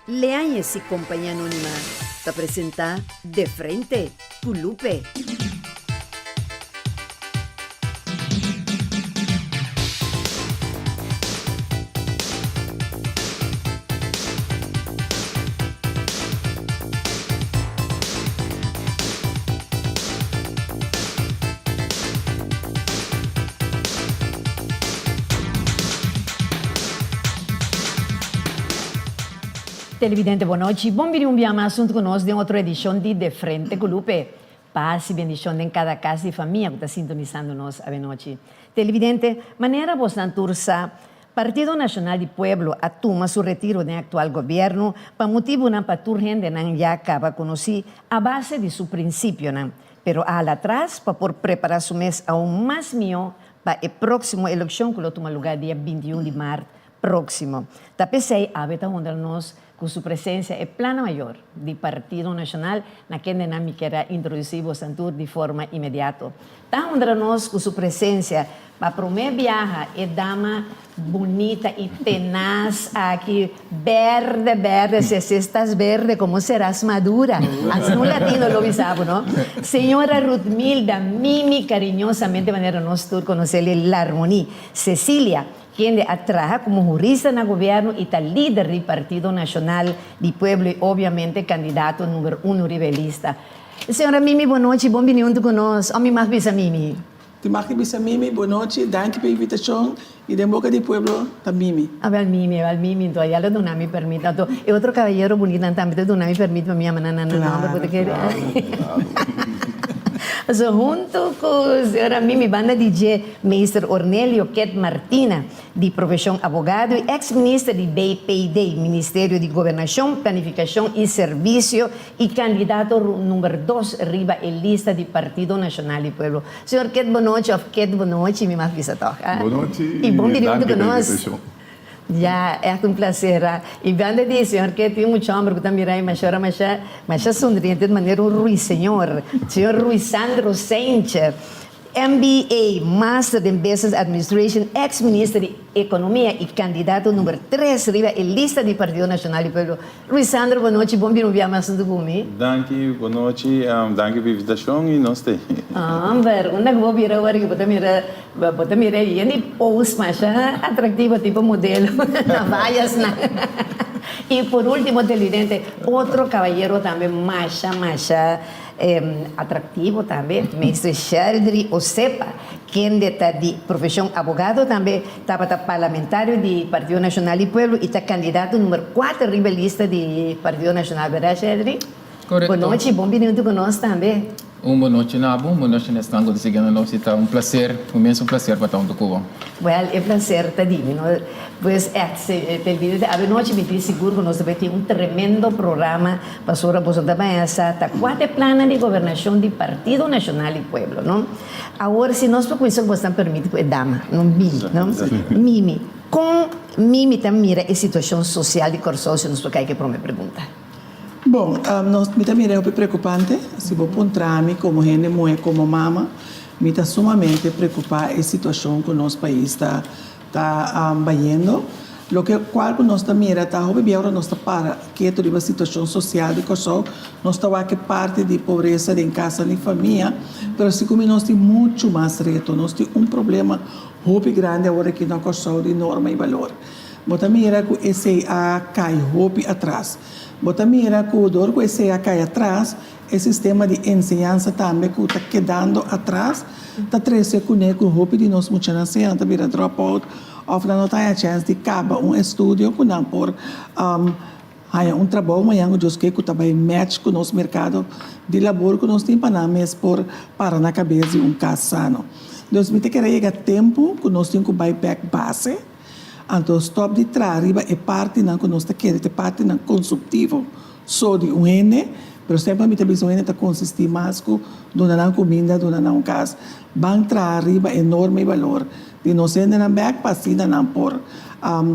Leañez y Compañía Anónima ta presenta De Frente cu Lupe. Televidente bon nochi, bon bini un bia mas hunto cu nos den otro edicion di De Frente cu Lupe. Paz y bendicion den cada cas di famia cu ta sintonisando nos avenochi. Televidente, manera bosnan tur sa, Partido Nacional di Pueblo a tuma su retiro den actual gobierno pa motibonan pa tur hendenan ya caba conoci a base di su principionan, pero a hala atras pa por prepara su mes aun mas miho pa e proximo eleccion cu lo tuma lugar dia 21 di maart proximo. Ta p'esey awe ta honra nos cu su presencia e Plana Mayor di Partido Nacional na kendenan mi kier a introduci bosan tur di forma inmediato. Ta honra nos cu su presencia pa prome biaha e dama bunita y tenaz aki, berde berde, si así estás verde como serás madura, así un latino lo bisa bo no, Señora Ruthmilda Mimi cariñosamente manera nos tur conocele Larmonie Cecilia. Kende a traha komo hurista na gobièrnu i ta lider di Partido Nashonal di Pueblo i obviamente kandidato number uno riba e lista. Señora Mimi bon nochi, bon bini huntu ku nos. Òf mi mag bisa Mimi? Ti mag bisa Mimi, bon nochi, danki pa e invitashon i den boka di pueblo ta Mimi. Awel Mimi, awel Mimi, enton ya lo duna mi permit. Anto e otro kabayero bunitnan tambe ta duna mi permit pa mi yama nan nan nòmber ku ta kere. So huntu ku señora Mimi banda di dje Meester Ornelio Ket Martina, di profeshon abogado i eks minister di BPD, Ministerio di Gobernashon, Planifikashon i Servisio, i kandidato number dos riba e lista di Partido Nashonal di Pueblo. Señor Ket bonochi òf Ket bonochi, mi mag bisa tòg, ah? Bonochi I bon i bini huntu danki ku pa nos. invitashon. Ya, ègt un plaser, ah. I banda di señor Ket tin mucha hòmber ku ta mira e masha ora masha masha sonriente di manera un ruiseñor, señor Ruisandro Saintje. MBA, Master den Business Administration, ex Minister di Economia y candidato number tres riba e lista di Partido Nacional di Pueblo. Ruisandro, bon nochi, bon bini un bia mas hunto cu mi. Danki, bon nochi, danki pa invitacion y nos te. Amber, unda cu bo bira awor aki bo ta mira, bo ta mira yen di post masha atractivo tipo modelo na vallasnan. Y por ultimo televidente, otro caballero tambe masha masha. Atractivo tambe, Meester Sheldry Osepa, kende ta di profesion abogado tambe tabata parlamentario di Partido Nacional di Pueblo y ta candidato number cuater riba e lista di Partido Nacional, verdad Sheldry? Correcto. Bon nochi, bon bini hunto cu nos tambe. Un bon nochi na bo, un bon nochi na esnan cu ta siguiendo nos y ta un placer, un inmenso placer pa ta hunto cu bo. Well, e placer ta di mi, no? Pues echt, te olvida di avenochi mi tin sigur cu nos ta bay tin un tremendo programa pasobra boso ta bay a sa ta cua ta e plannan di gobernacion di Partido Nacional di Pueblo, no? Awor si nos por cuminsa cu boso ta permiti cu e dama, no Mimi, no? Mimi, con Mimi ta mira e situacion social di Corsou si nos por cay cu e prome pregunta? Bon, nos, mi ta mira e hopi preocupante. Si bo puntra mi como hende muhe, como mama, mi ta sumamente preocupa e situacion cu nos pais ta ta bayendo. Loke cual cu nos ta mira ta hopi bia ora nos ta para ketu riba situacion social di Corsou, nos ta wak e parti di pobresa den casanan di famia, pero si cu mi nos tin mucho mas reto. Nos tin un problema hopi grandi awor aki na Corsou di norma y balor. Bo ta mira cu esey a cay hopi atras. Bo ta mira cu dor cu esey a cay atras, e sistema di enseñansa tambe cu ta kedando atras, ta trece cune cu hopi di nos muchanan sea nan ta bira drop out of nan no ta haya chance di caba un estudio cu nan por haya un trabou mañan cu Dios ke cu ta bay match cu nos mercado di labor cu nos tin pa nan mes por para na cabes di un cas sano. Dus mi ta kere yega tempo cu nos tin cu bay bek base. Anto stop di traha riba e partinan ku nos ta kere ta e partinan konsuptivo so di un hende, pero semper mi ta bisa un hende ta konsistí mas ku duna nan kuminda, duna nan un kas. Ban traha riba e norma i balor di nos hendenan bèk pa asina nan por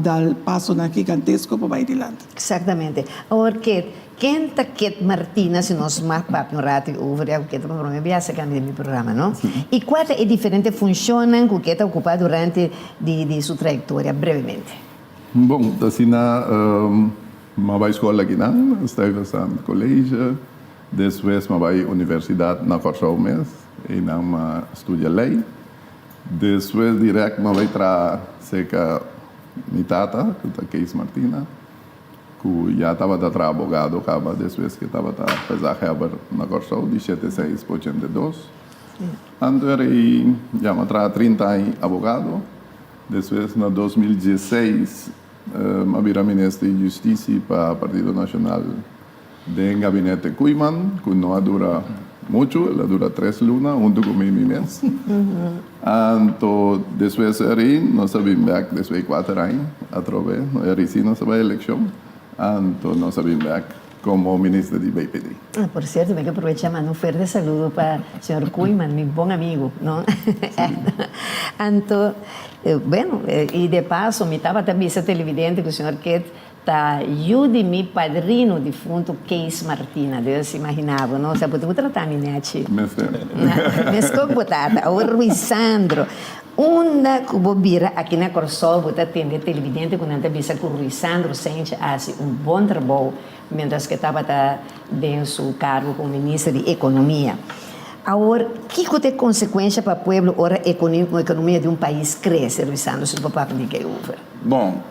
dal pasonan gigantesko pa bai dilanti. Exactamente. Awor Ket, ken ta Ket Martina si nos mag papia un rato over ya ku Ket ta pa prome biaha serka mi den mi programa no? I kua ta e diferente funshonnan ku Ket a okupa durante di di su trayektoria brevemente? Bon, asina. M'a bai skol akinan, Stuyvesant College. Despues m'a bai universidat na Kòrsou mes, einan m'a studia lei. Despues dirèkt m'a bai traha serka mi tata, ku ta Kees Martina, ku ya tabata traha abogado kaba despues ku e tabata gezaghebber na Kòrsou di 76 pa 82. Anto era ei ya m'a traha 30 aña abogado. Despues na 2016 m'a bira minister di Justisi pa Partido Nashonal den gabinete Koeiman, ku no a dura muchu, el a dura tres luna huntu ku mi mi mes. Anto despues eri nos a bin bèk despues di kuater aña atrobe, eri si nos a bai elekshon, anto nos a bin bèk komo minister di BPD. Ah, por cierto, mi ke aprovecha manda un fuerte saludo pa señor Koeiman, mi bon amigo, no? Anto, bueno, y de paso mi tabata bisa televidente ku señor Ket Ta yu di mi padrino difunto Kees Martina. Deus imagina bo, no? Osea, bo tin ku trata mi nechi. Mester. Meskos ku bo tata. Awor Ruisandro, unda ku bo bira aki na Kòrsou bo ta tende televidente ku nan ta bisa ku Ruisandro Cijntje a hasi un bon trabou mientras ku e tabata den su kargo komo minister di ekonomia. Awor, kiko ta e konsekuensha pa pueblo ora ekonomia di un pais krese, Ruisandro, si bo por papia di kei over? Bon,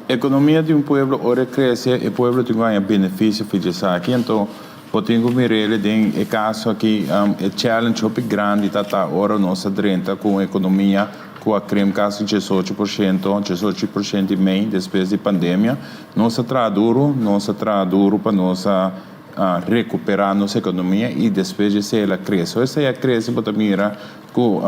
ekonomia di un pueblo ora e krese, e pueblo tin ku haña benefisio for di esaki. Anto bo tin ku mir'el den e kaso aki, e challenge hopi grandi ta ta ora nos a drenta ku un ekonomia ku a krim kasi 18%, 18% i mei despues di pandemia. Nos a traha duru, nos a traha duru pa nos a rekuperá nos ekonomia i despues di esei el a krese. Ora esei a krese bo ta mira ku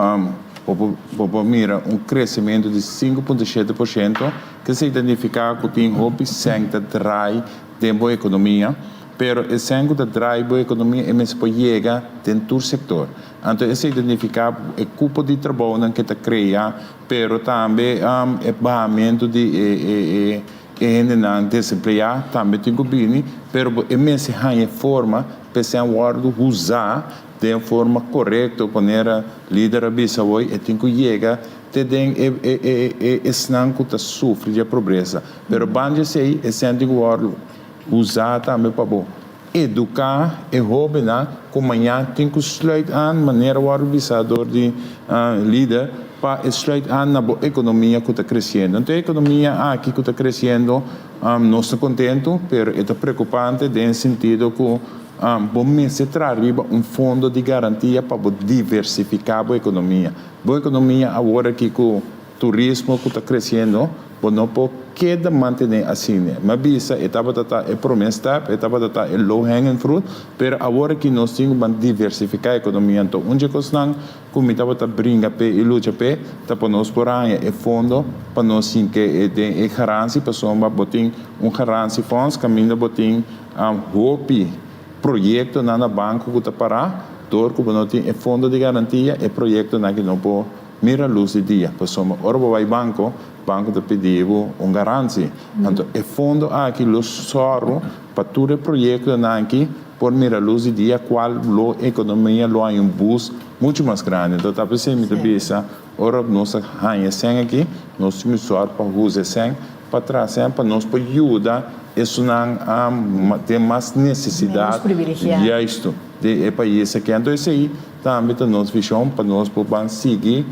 bo por mira un kresementu di 5.7%, esei ta nifiká ku tin hopi sèn ta drai den bo ekonomia, pero e sèn ku ta drai bo ekonomia e mester por yega den tur sektor. Anto esei ta nifiká e kupo di trabounan ke ta krea, pero tambe e bahamentu di e hendenan desempleá tambe tin ku bini, pero bo e mester haña e forma pa e sèn wòrdu usá Den forma korekto, manera lider a bisa hoy, e tin ku yega te den e e e esnan ku ta sufri di e pobresa. Pero banda di esei, esnan tin ku wòrdu usá tambe pa bo eduká e hóbennan ku mañan tin ku sluit aan, manera wòrdu bisá dor di lider, pa e sluit aan na bo ekonomia ku ta kresiendo. Anto e ekonomia aki ku ta kresiendo, nos ta kontentu, pero e ta preokupante den sentido ku Bo mester traha riba un fondo di garantia pa bo diversifiká bo ekonomia. Bo ekonomia awor aki ku turismo ku ta kresiendo, bo no por keda mantené asina. Mi a bisa e tabata ta e promé stèp, e tabata ta e low hanging fruit, pero awor aki nos tin ku ban diversifiká ekonomia. Anto un dje kosnan ku mi tabata bringa p'e i lucha p'e ta pa nos por haña e fondo pa nos hinka e den e garansi pasobra bo tin un garansifonds kaminda bo tin Hopi proyektonan na banko ku ta pará dor ku bo no tin e fondo di garantia, e proyektonan aki no por mira lus di dia. Pasobra ora bo bai banko, banko ta pidi bo un garansi. Anto e fondo aki lo sòru pa tur e proyektonan aki por mira lus di dia kual lo ekonomia lo haña un boost muchu mas grandi. Anto ta p'esei mi ta bisa ora nos a haña e sèn aki, nos tin ku sòru pa usa e sèn pa traha sèn pa nos por yuda esunnan den mas nesesidat juisto den e pais aki. Anto esei tambe ta nos vishon pa nos por ban sigui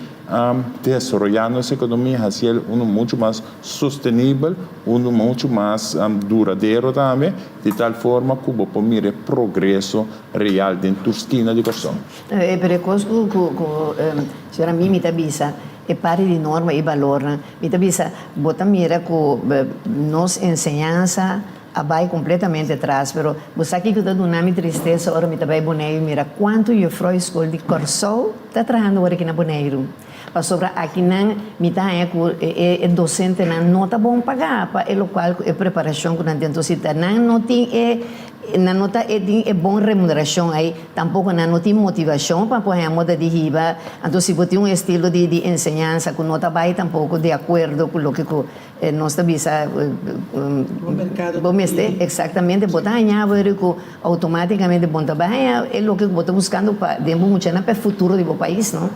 desaroyá nos ekonomia, hasi el unu muchu mas sostenibel, unu muchu mas duradero tambe, di tal forma ku bo por mira e progreso real den tur skina di Kòrsou. Pero e kos ku señora Mimi ta bisa, e parti di norma i balornan, Mi ta bisa, bo ta mira ku nos enseñansa a bai kompletamente atras, pero bo sa kiko ta duna mi tristesa ora mi ta bai Boneiru mira kuantu yefrou i skol di Kòrsou ta trahando ora aki na Boneiru. Pasobra akinan mi ta haña ku e dosentenan no ta bon pagá pa e lokual ku e preparashon ku nan tin. Entonces si ta nan no tin e nan no ta e tin e bon remunerashon ei, Tampoco nan no tin motivacion pa por haña moda di hiba. Anto si bo tin un estilo di di enseñansa cu no ta bay tampoco di acuerdo cu loke cu nos ta bisa Bo mercado bo ta mester, pidi. exactamente, bo ta haña bo eri cu automaticamente bo no ta bay haña e loke cu bo ta buscando pa den bo muchanan pa e futuro di bo pais, no?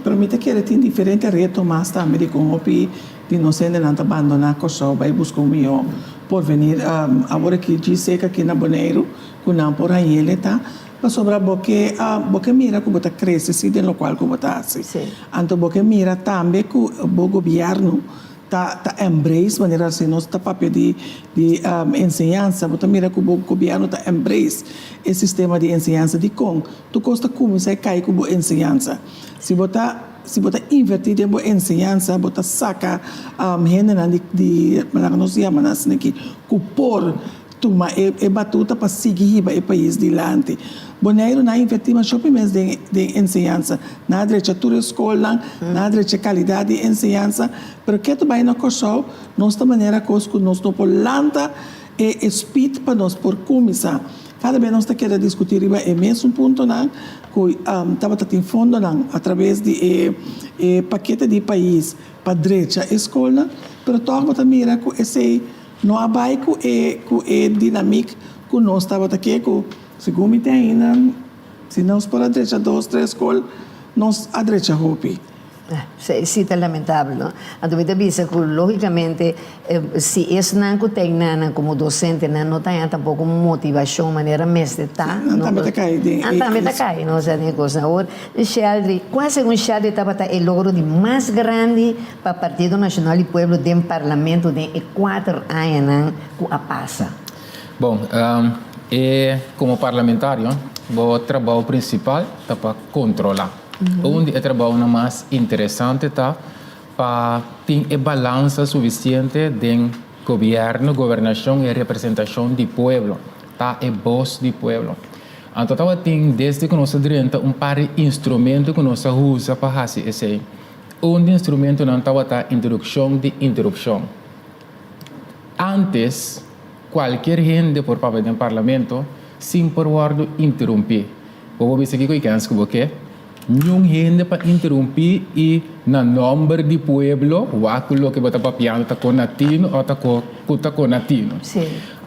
Pero mi ta kere tin diferente reto mas tambe di con hopi. di nos hendenan ta bandoná Kòrsou bai buska un mihó porvenir. Awor aki djis seka aki na Boneiru ku nan por hañ'el ta pasobra bo ke bo ke mira ku bo ta krese si den lokual ku bo ta hasi. Anto bo ke mira tambe ku bo gobièrnu ta ta embrace manera si nos ta papia di di enseñansa bo ta mira ku bo gobièrnu ta embrace e sistema di enseñansa dikon tur kos ta kuminsá e kai ku bo enseñansa si bo ta si bo ta invertí den bo enseñansa bo ta saka hendenan di di laga nos yama nan asina aki ku por Tuma e batuta pa sigui hiba e pais dilanti. Boneiru nan a invertí masho primes den den enseñansa. Nan a drecha tur e skolnan, nan a drecha e kalidat di enseñansa, pero ke ta bai na Kòrsou nos ta manera kos ku nos no por lanta e e speed pa nos por kuminsá. Kada bes nos ta keda diskutí riba e mesun puntonan ku tabata tin fondonan atraves di e e pakete di pais pa drecha e skolnan, pero tòg bo ta mira ku esei No a bai ku e ku e dinamik ku nos tabata ke ku segun mi te ainda si nos por a drecha dos tres gol nos a drecha hopi. Si, si ta lamentabel no. Anto mi ta bisa ku logicamente si esnan ku ta einan komo dosentenan no ta haña tampoko motivashon manera mester ta. Nan tambe ta kai den e. Nan tambe ta kai no osea den e kosnan. Awor Sheldry, kua segun Sheldry tabata e logro di mas grandi Pa Partido Nacional di Pueblo den Parlamento den e kuater añanan ku a pasa. Bon, e komo parlamentario bo trabou prinsipal ta pa kontrolá. Un di e trabounan mas interesante ta pa tin e balansa sufisiente den gobièrnu, gobernashon i representashon di pueblo, ta e bos di pueblo. Anto tabatin desde ku nos a drenta un par di instrumento ku nos a usa pa hasi esei. Un di instrumentonan tabata introduccion di interrupcion. Antes, cualkier hende por papia den Parlamento sin por wordo interumpi. Bo por bisa kico y kens cu bo ke? Niun hende pa interumpi y na nomber di pueblo wak cu loke bo ta papiando ta con na tino o ta cu ta con na tino.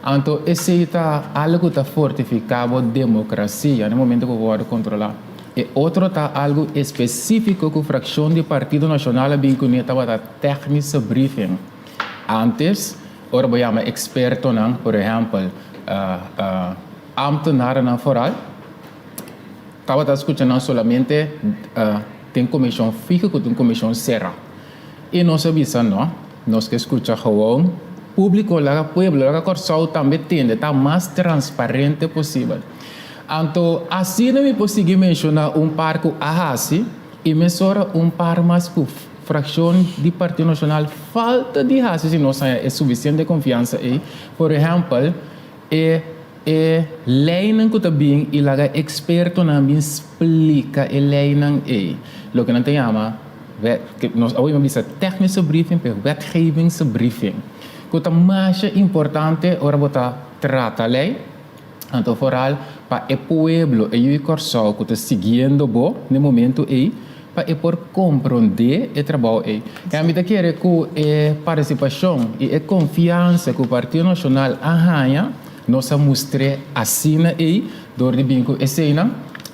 Anto esey ta algo cu ta fortifica bo democracia na momento cu bo wordo controla. E otro ta algu espesífiko ku frakshon di Partido Nashonal a bin kuné tabata technische briefing. Antes, ora bo yama ekspertonan, por ehèmpel, ámtenarennan foral, tabata skucha nan solamente den komishon fiho ku den komishon será. I nos a bisa no, nos ke skucha gewoon públiko, laga pueblo, laga Kòrsou tambe tende, ta mas transparente posibel. Anto asina mi por sigui menshoná un par ku a hasi i mesora un par mas ku frakshon di Partido Nashonal falta di hasi si nos haña e sufisiente konfiansa ei. Por ehèmpel, e e leinan ku ta bin i laga ekspertonan bin splika e leinan ei, loke nan ta yama wet, nos awe mi a bisa technische briefing pero wetgevingsbriefing, ku ta masha importante ora bo ta trata lei. Anto foral pa e pueblo, e yu di Kòrsou ku ta siguiendo bo na e momentu ei, pa e por komprondé e trabou ei. I ami ta kere ku e partisipashon i e konfiansa ku Partido Nashonal a haña, nos a mustr'é asina ei dor di bin ku eseinan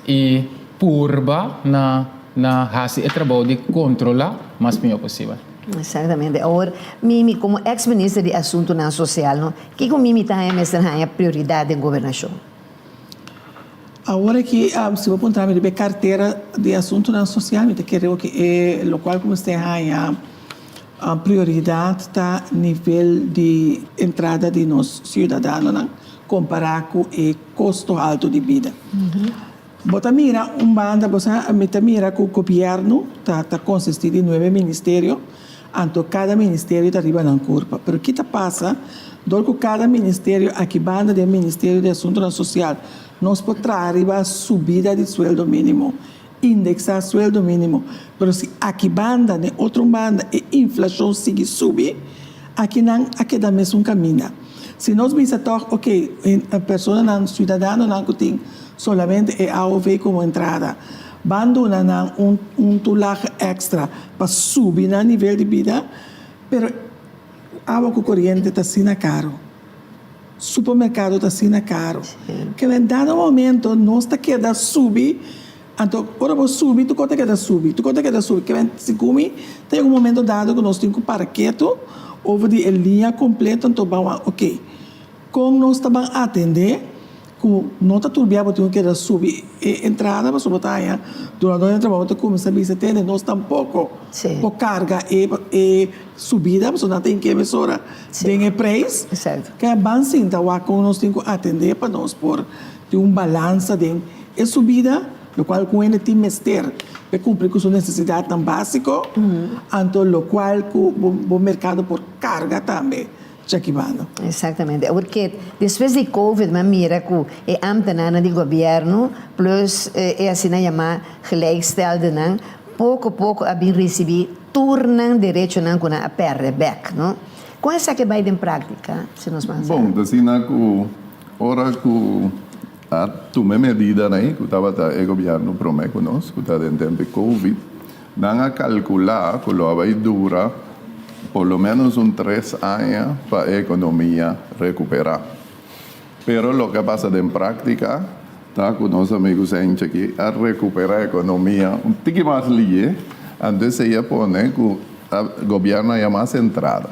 i purba na na hasi e trabou di kontrolá mas mihó posibel. Exactamente. Awor, Mimi, como ex minister di Asuntonan Social, no, kico Mimi ta haña mester haña prioridad den gobernacion? Awor aki, si bo puntra mi riba e cartera di Asuntonan Social, mi ta kere ku e locual ku mester haña prioridad ta nivel di entrada di nos ciudadanonan compara ku e costo alto di bida. Bo ta mira un banda, bo sa, mi ta mira ku gobièrnu ta ta konsistí di nuebe ministerio, anto kada ministerio ta riba nan kurpa. Pero ki ta pasa dor ku kada ministerio aki banda den Ministerio di Asuntunan Sosial nos por traha riba subida di sueldo mínimo, indeksá sueldo mínimo, pero si aki banda den otro banda e inflashon sigui subi, aki nan a keda mesun kaminda. Si nos bisa tòg, oke, personanan, siudadanonan ku tin Solamente e AOV como entrada. Ban duna nan un un toelage extra pa subi nan nivel di bida, pero awa cu coriente ta asina caro, supermercado ta asina caro, que den dado momento nos ta keda subi. Anto ora bo subi tur kos ta keda subi, tur kos ta keda subi. Ke men segun mi ta yega un momento dado ku nos tin ku para ketu over di e liña kompleto anto ban wak oke kon nos ta ban atende ku no ta tur bia bo tin ku keda subi e entrada pasobra bo ta haña dunador di trabou ta kuminsá bisa tende nos tampoko por karga e e subida pasobra nan ta hinke mesora den e preis. Ke ban sinta wak kon nos tin ku atende pa nos por tin un balansa den E subida, lokual ku hende tin mester pa e kumpli ku su nesesidatnan básiko, anto lokual ku bo merkado por karga tambe djaki banda. Exactamente. Awor ke despues di covid mi a mira ku e ambtenarnan di gobièrnu plus e asina yamá gelijksteldennan poko poko a bin risibí tur nan derechonan ku nan a pèrdè bèk, no? Kon esaki a bai den práktika, si nos ban sa? Bon, ta asina ku ora ku A tuma e medidanan ei ku tabata e gobièrnu promé ku nos, ku ta den tempu di Covid. Nan a kalkulá ku lo a bai dura por lo ménos un tres aña pa e ekonomia rekuperá. Pero loke a pasa den práktika ta ku nos amigu Senchi aki a rekuperá ekonomia un tiki mas lihe, anto esei a pone ku gobièrnu a haña mas entrada.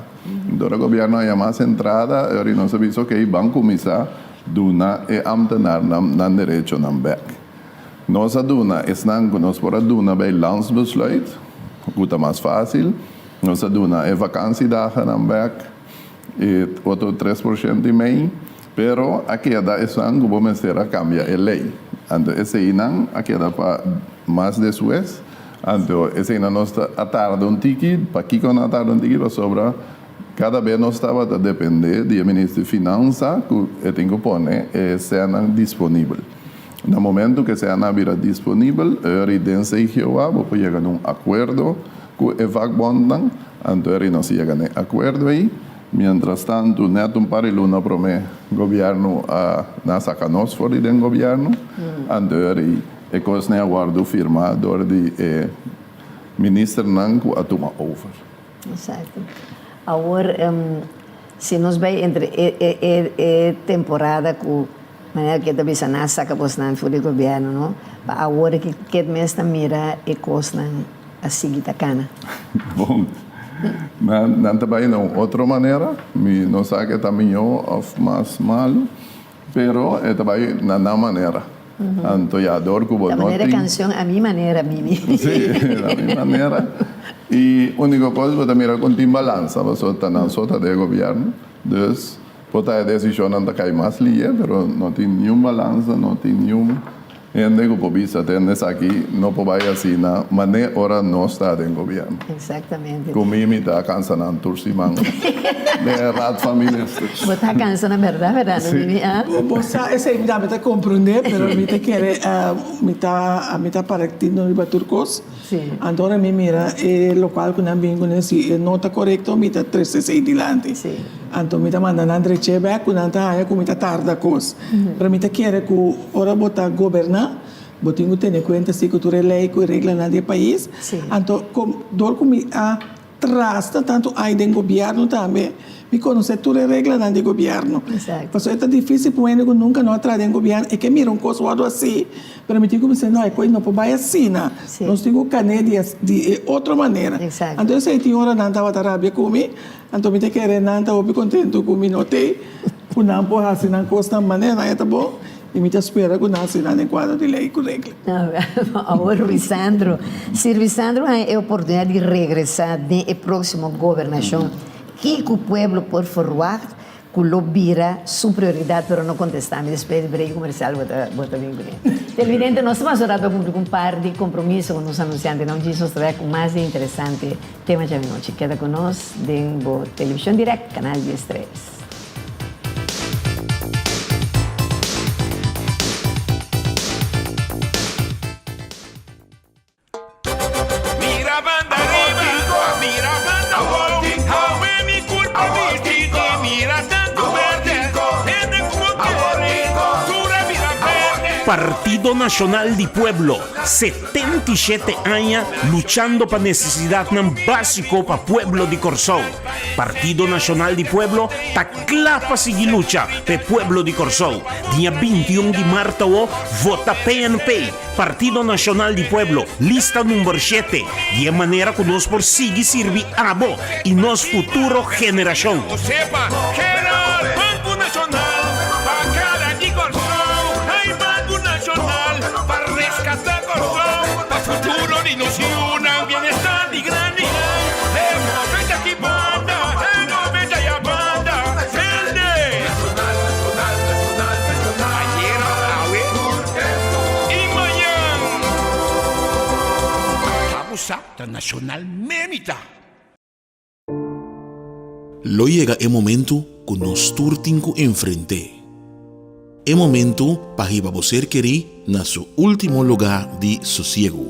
Dor gobièrnu a haña mas entrada, e ora nos a bisa okey, ban kuminsá Duna e ambtenarnan nan derechonan bek. Nos a duna esnan ku nos por a duna bij landsbesluit, ku ta mas fásil. Nos a duna e vakantiedagennan bek, e otro 3% i mei, pero a keda esnan ku bo mester a kambia e lei. Anto eseinan a keda pa mas despues. Anto eseinan nos a tarda un tiki. Pakiko nan a tarda un tiki? Pasobra Kada be nos tabata depende di e minister di finansa ku e tin ku pone e sènnan disponibel. Na momentu ku e sènnan a bira disponibel, eri den CGOA bo por yega na un akuerdo ku e vakbondnan, anto eri nos a yega na e akuerdo ei. Mientras tantu, nèt un par di luna promé gobièrnu a nan a saka nos for di den gobièrnu, anto eri e kosnan a wòrdu firmá dor di e ministernan ku a tuma over. Exacto. Awor si nos bay entre e e e e temporada cu manera ke ta bisa nan a saca bosnan for di gobierno no, pa awor ki ket mes ta mira e cosnan a sigui ta cana? Bon, nan nan ta bay na un otro manera, mi no sa ke ta mijo of mas malo, Pero e ta bai na nan manera. Anto ya dor ku bo no tin. Ta manera e kanshon A mi manera, Mimi. Si, a mi manera. I uniko kos bo ta mira ku tin balansa pasobra ta nan so ta den e gobièrnu. Dus por ta e desishonnan ta kai mas lihe pero no tin niun balansa, no tin niun hende ku por bisa tende esaki no por bai asina manera ora nos ta den gobièrnu. Exactamente. Ku mi mi ta kansa nan tur siman den e Raad van Ministers. Bo ta kansa nan bèrdat bèrdat no Mimi a? Bo sa esei mi tambe ta komprondé pero mi ta kere mi ta mi ta partiendo riba tur kos. Si. Anto ora mi mira e lokual ku nan bin kuné si e no ta korekto mi ta trese esei dilanti. Si. Anto mi ta manda nan dreché bèk ku nan ta haña ku mi ta tarda kos. Pero mi ta kere ku ora bo ta goberná bo tin ku tene kuenta si ku tur e lei ku e reglanan di e pais. Anto kom dor ku mi a trasta tantu ai den gobièrnu tambe mi konosé tur e reglanan di gobièrnu. Pasobra e ta difísil pa un hende ku nunka no a traha den gobièrnu e ke mira un kos wòrdu así pero mi tin ku bisa no e kos no por bai asina. Nos tin ku kané di di e otro manera. Anto esei tin ora nan tabata rabia ku mi anto mi ta kere nan ta hopi kontentu ku mi no t'ei. Ku nan por hasi nan kosnan manera nan e ta bon i mi ta spera ku nan hasi nan den kuadro di lei ku regla. Awor Ruisandro, si Ruisandro haña e oportunidat di regresá den e próksimo gobernashon, kiko pueblo por ferwagt ku lo bira su prioridat? Pero no kontestá mi, despues di break komersial bo ta bo ta bin kuné. Televidente, nos ta mas ora pa kumpli ku un par di kompromiso ku nos anunsiantenan. Djis nos ta bai ku mas di interesante tema djawe nochi. Keda ku nos den bo televishon dirèkt, Kanal 13. Mira banda riba, mira banda abou, hawe mi kurpa bisti i mira tantu berde, hende ku bo kere, tur a bira berde. Partido Nacional di Pueblo, 77 aña luchando pa nesesidatnan básiko pa pueblo di Kòrsou. Partido Nashonal di Pueblo ta kla pa sigui lucha pa e pueblo di Kòrsou. Dia 21 di mart awo, vota PNP, Partido Nashonal di Pueblo, lista number shete. Di e manera ku nos por sigui sirbi abo i nos futuro generashon. Lo yega e momentu ku nos tur tin ku enfrent'é. E momentu pa hiba bo ser kerí na su último lugá di sosiegu.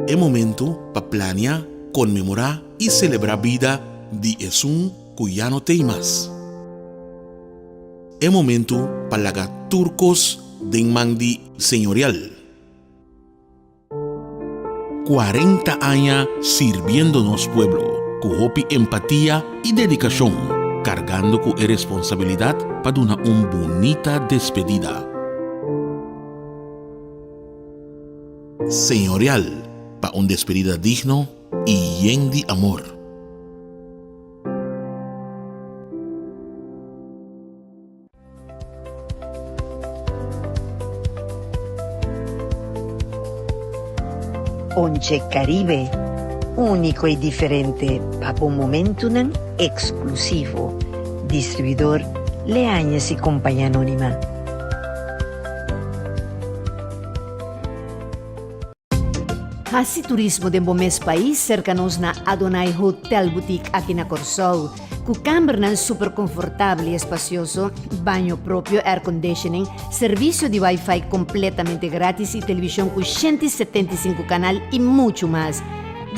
E momentu pa plania, konmemorá i selebrá bida di esun ku ya no t'ei mas. E momentu pa laga tur kos den man di Señorial. 40 aña sirbiendo nos pueblo ku hopi empatia i dedikashon, kargando ku e responsabilidat pa duna un bunita despedida. Señorial pa un despedida digno i yen di amor. Ponche Caribe, úniko i diferente pa bo momentunan eksklusivo. Distribuidor Leañez y Compañía Anónima. Hasi turismo den bo mes pais serka nos na Adonai Hotel Boutique aki na Kòrsou. Ku kambernan super konfortabel i espasioso, baño propio, airconditioning, servisio di wifi kompletamente gratis i televishon ku 175 kanal i muchu mas.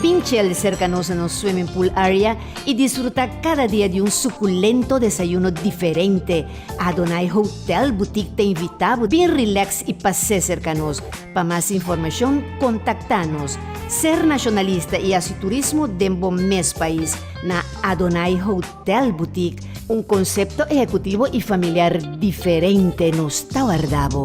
Bin chel serka nos na nos swimming pool area i disfrutá kada dia di un sukulento desayuno diferente. Adonai Hotel Boutique ta invitá bo bin relax i pas'é serka nos. Pa mas informashon kontaktá nos. Ser nashonalista i hasi turismo den bo mes pais na Adonai Hotel Boutique, un konsepto ehekutivo i familiar diferente nos ta warda bo.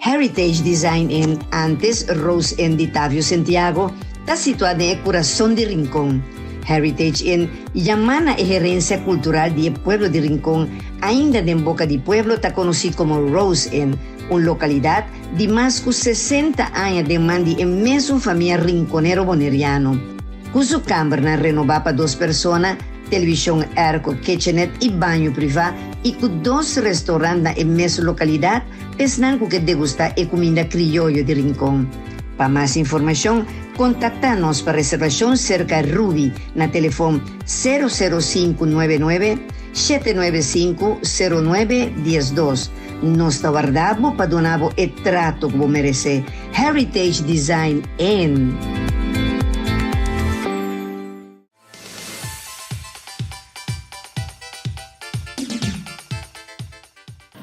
Heritage Design Inn, antes Rose Inn di Tavio Sentiago, ta situá den e kurason di Rincon. Heritage Inn yamá na e herensia kultural di e pueblo di Rincon, ainda den boka di pueblo ta konosí komo Rose Inn, un lokalidat di mas ku 60 aña den man di e mesun famia rinconero boneriano. Ku su kambernan renobá pa dos persona, televishon airco, kitchenet i baño privá i ku dos restaurant na e mesun lokalidat, Esnan ku ke degustá e kuminda krioyo di Rincon. Pa mas informashon, kontaktá nos pa reservashon serka Ruby na telefon 00599 795 09 12. Nos ta warda bo pa duna bo e trato ku bo meresé. Heritage Design Inn.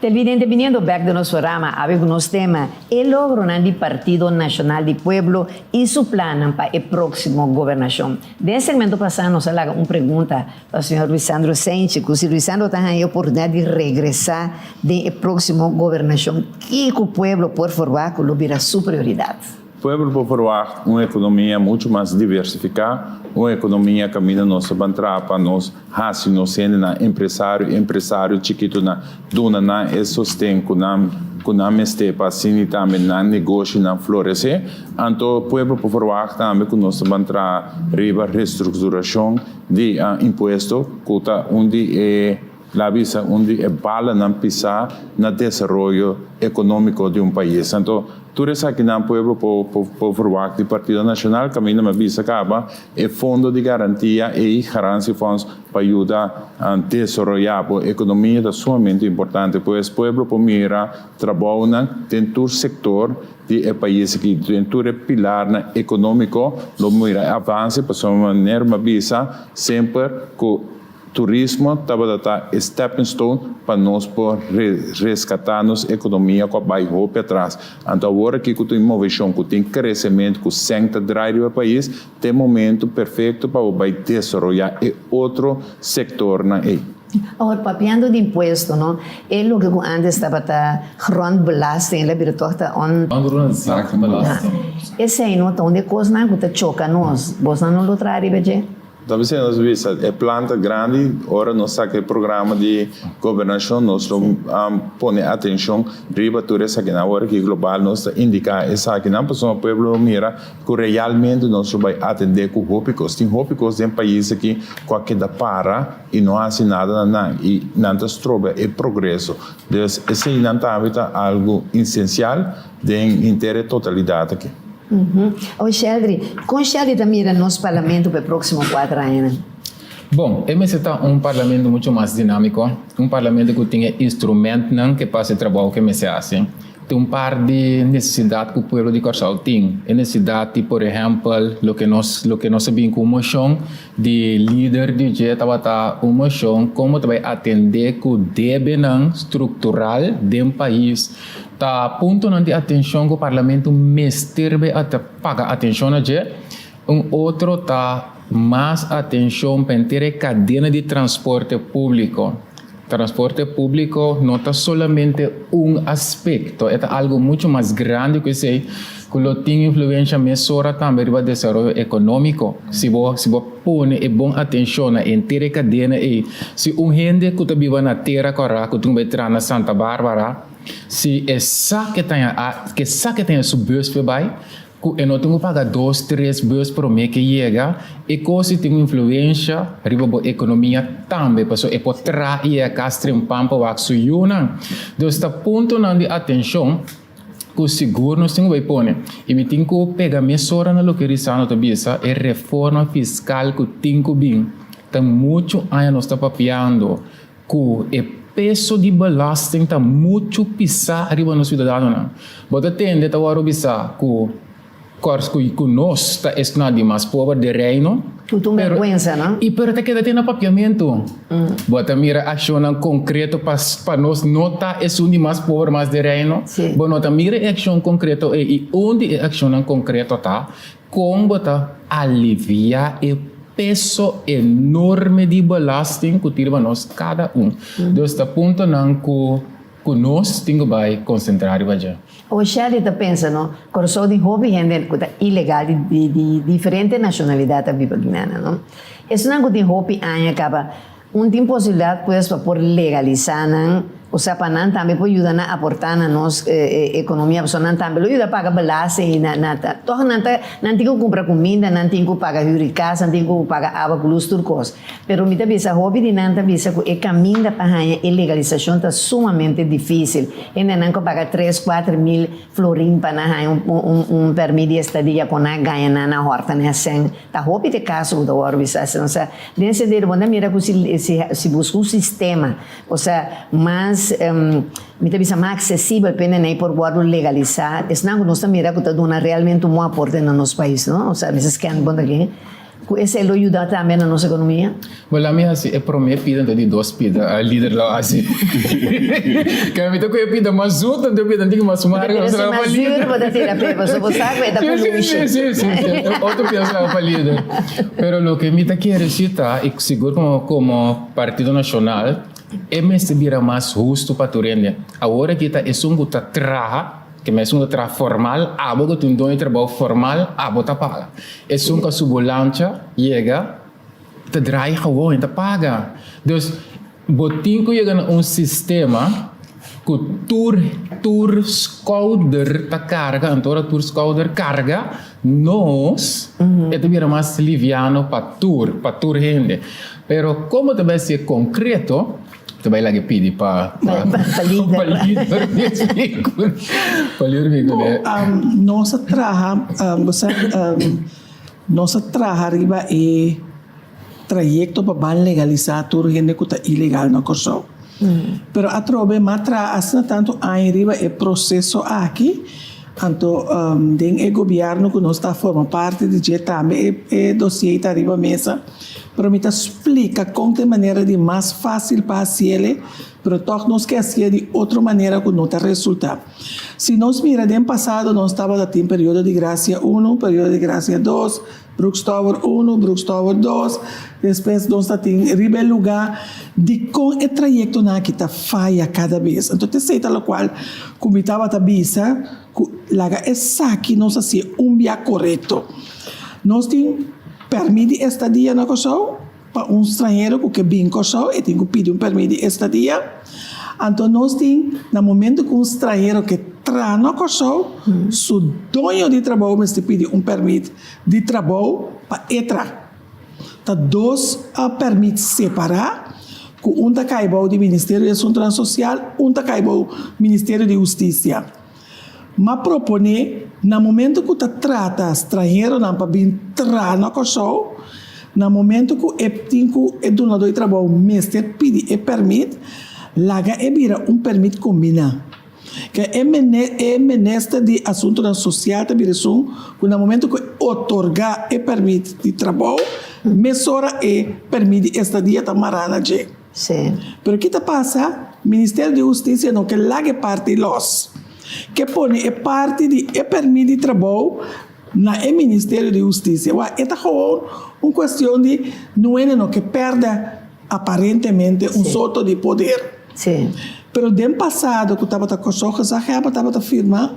Televidente biniendo bek den nos programa awe ku nos tema E logronan di Partido Nashonal di Pueblo i su plannan pa e próksimo gobernashon. Den e segmento pasá nos a laga un pregunta pa señor Luisandro Senchi ku si Luisandro ta haña e oportunidat di regresá den e próksimo gobernashon kiko pueblo por forwá ku lo bira su prioridat? Pueblo por verwagt un ekonomia muchu mas diversifiká, un ekonomia kaminda nos ta ban traha pa nos hasi nos hendenan empresario i empresario chikitunan, duna nan e sosten ku nan ku nan mester pa asina tambe nan negoshinan floresé. Anto pueblo por verwagt tambe ku nos ta ban traha riba restrukturashon di impuesto ku ta un di e La bisa un di e balanan pisá na desaroyo ekonómiko di un pais. Anto, tur esakinan pueblo por por verwagt di Partido Nashonal kaminda mi a bisa kaba e fondo di garantia ei, garantiefonds, pa yuda desaroyá bo ekonomia ta sumamente importante. Pues pueblo por mira trabounan den tur sektor di e pais aki, den tur e pilarnan ekonómiko lo mira e avanse pasobra manera mi a bisa semper ku. Turismo tabata ta e stepping stone pa nos por rescata nos economia cu a bay hopi atras. Anto awor aki cu tin movecion, cu tin crecemento, cu cen ta draai riba e pais, ta e momento perfecto pa bo bay desaroya e otro sectornan ey. Awor papiando di impuesto no, e loke cu antes tabata grondbelasting, el a bira toch ta on. Onroerendzaakbelasting. Esey no ta un di e cosnan cu ta choca nos. Bosnan no lo traha riba dje? Ta bisa nos bisa e plan ta grandi, ora nos saca e programa di gobernacion nos lo pone atencion riba tur esakinan. Awor aki global nos ta indica esakinan pasobra pueblo lo mira cu realmente nos lo bay atende cu hopi cos. Tin hopi cos den pais aki cu a keda para y no haci nada na nan y nan ta stroba e progreso. Dus eseinan tambe ta algo esencial den henter e totalidad aki. Oe Sheldry, kon Sheldry ta mira nos parlamento pa e próksimo kuater añanan? Bon, e mester ta un parlamento mucho mas dinámiko, un parlamento ku tin e instrumentnan ke pa hasi e trabou ke mester hasi. Tin un par di nesesidat ku pueblo di Kòrsou tin. E nesesidat di, por ehèmpel, loke nos loke nos a bin ku un moshon di lider di dje tabata un moshon komo ta bai atendé ku debenan struktural den pais. Ta puntonan di atencion cu Parlamento mester bay paga atencion na dje. Un otro ta mas atencion pa henter e cadena di transporte publico. Transporte publico no ta solamente un aspecto, e ta algo mucho mas grandi cu esey, cu lo tin influencia mesora tambe riba desaroyo economico. Si bo si bo pone e bon atencion na henter e cadena ey, si un hende cu ta biba na Tera Cora cu tin cu bay traha na Santa Barbara, Si e sa ke ta a ke sa ke ta su bus pe bai, ku e no tin ku paga dos tres bus prome ke yega, e kos si tin un influensha riba bo ekonomia tambe, pasobra e por traha i e kas trempan pa wak su yunan. Dus ta puntonan di atenshon ku sigur nos tin ku bai pone. I mi tin ku pega mesora na loke Risano ta bisa, e reforma fiskal ku tin ku bin. Ta muchu aña nos ta papiando Ku e peso di belasting ta muchu pisá riba nos siudadanonan. Bo ta tende ta wòrdu bisá ku kòrs ku ku nos ta esnan di mas pober den Reino. Ku ta un bèrgwensa, no? I pero ta keda te na papiamentu. Bo ta mira akshonnan konkreto pa pa nos no ta esun di mas pober mas den Reino? Bo no ta mira e akshon konkreto ei. I un di e akshonnan konkreto ta Kon bo ta aliviá e peso enorme di belasting ku tin riba nos kada un? Dus ta puntonan ku ku nos tin ku bai konsentrá riba dje. Awo Shelly ta pensa no, Kòrsou tin hopi hende ku ta ilegal di di di diferente nashonalidat ta biba Guyana no. Esunnan ku tin hopi aña kaba Un tin posibilidat pues pa por legalisá nan, osea pa nan tambe por yuda nan aportá na nos ekonomia, pasobra nan tambe lo yuda paga belasting i na na ta tòg nan ta nan tin ku kumpra kuminda, nan tin ku paga hür di kas, nan tin ku paga awa ku lus tur kos. Pero mi ta bisa hopi di nan ta bisa ku e kaminda pa haña e legalisashon ta sumamente difísil. Hendenan ku a paga tres, kuater mil florin pa nan haña un un un pèrmit di estadia ku nan a gaña nan na hòrta nan a sèn. Ta hopi te kaso ku ta wòrdu bisa asina. Osea, den sentido bo ta mira ku si si si buska un sistema, osea, mas mi ta bisa mas aksesibel pa e nenei por wòrdu legalisá, esnan ku nos ta mira ku ta duna realmente un bon aporte na nos pais, no? Osea, mester scan bon aki, ku esei lo yuda tambe na nos ekonomia. Bo la mi hasi e prome pida anto di dos pida a lider lo hasi. Kende mi ta ku e pida mas zoet anto e pida anti mas marga Bo ta tira mas zuur bo ta tira pe pasobra bo sa ku e ta ku lushi. Si si si otro pida sa pa lider. Pero loke mi ta kere si ta i sigur komo komo partido nashonal e mester bira mas hustu pa tur hende. Awor aki ta esun ku ta traha ke mes esun ku ta traha formal abo ku tin doño di trabou formal abo ta paga. Esun ku a subo lancha yega. Ta draai gewoon, e ta paga. Dus bo tin ku yega na un sistema ku tur tur skouder ta karga, anto ora tur skouder karga, nos e ta bira mas liviano pa tur, pa tur hende. Pero komo ta bai ser konkreto, ta bai laga pidi pa pa lider. Pa lider mi kuné. Nos a traha, bo sa. Nos a traha riba e trayekto pa ban legalisá tur hende ku ta ilegal na Kòrsou. Pero atrobe m'a traha asina tantu aña riba e proseso aki. Anto den e gobièrnu ku nos ta forma parti di dje tambe e dosié ta riba mesa. Pero mi ta splika kon ta e manera di mas fásil pa hasiel, pero tòg nos ke hasié di otro manera ku no ta resultá. Si nos mira den pasado nos tabata tin periodo di grasia unu, periodo di grasia dos, Brooks Tower unu, Brooks Tower dos, despues nos ta tin riba e lugá. Dikon e trayektonan aki ta faya kada bes? Anto t'esei ta lokual ku mi tabata bisa ku laga esaki nos hasié un bia korekto. Nos tin pèrmit di estadia na Kòrsou, pa un stranhero ku ke bin Kòrsou e tin ku pidi un pèrmit di estadia. Anto nos tin na momento ku un stranhero ke traha na Kòrsou, su doño di trabou mester pidi un pèrmit di trabou pa e traha. Ta dos pèrmit separá ku un ta kai bou di Ministerio di Asuntunan Sosial, un ta kai bou Ministerio di Hustisia. M'a proponé na momento ku ta trata stranheronan pa bin traha na Kòrsou, na momento ku e tin ku e dunadó di trabou mester pidi e pèrmit, laga e bira un pèrmit kombiná. Ke e e minister di Asuntunan Sosial ta bira esun ku na momento ku e otorgá e pèrmit di trabou, mesora e pèrmit di estadia ta mará na dje. Sí. Pero ki ta pasa? Ministerio di Hustisia no ke laga e parti los. Ke pone e parti di e permit di trabou na e Ministerio di Hustisia. Wak, e ta gewoon un kuestion di nuene no ke pèrdè aparentemente un soto di poder. Sí. Pero den pasado ku tabata Kòrsou Gezaghebber tabata firma.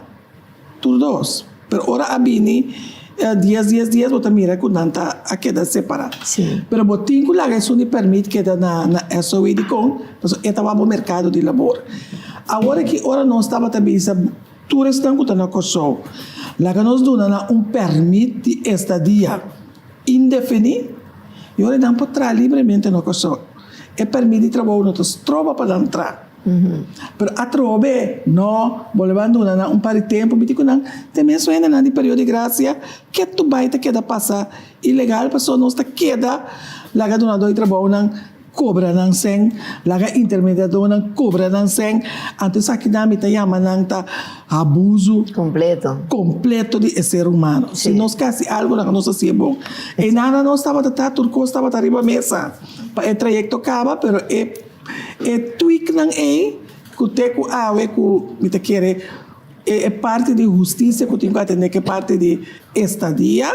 Tur dos. Pero ora a bini dies dies dies bo ta mira ku nan ta a keda separá. Sí. Pero bo tin ku laga esun di pèrmit keda na na SOE dikon? Pasobra e ta wak bo merkado di labor. Awor aki ora nos tabata bisa tur esnan ku ta na Kòrsou laga nos duna nan un pèrmit di estadia indefiní i ora nan por traha libremente na Kòrsou. E pèrmit di trabou no ta stroba pa nan traha. Pero atrobe, no, bo lo ban duna nan un par di tempu, mi di ku nan, te mes hendenan di periodo di grasia ketu bai ta keda pasa ilegal, pasobra nos ta keda laga dunadó di trabounan kobra nan sèn, laga intermediadónan kobra nan sèn, anto esakinan mi ta yama nan ta abusu Kompleto. kompleto di e ser humano. Si nos ke hasi algu laga nos hasié bon. Einan nos tabata ta tur kos tabata riba mesa pa e trayekto kaba, pero e. E tweaknan ei ku te ku awe ku mi ta kere e parti di hustisia ku tin ku atende ku e parti di estadia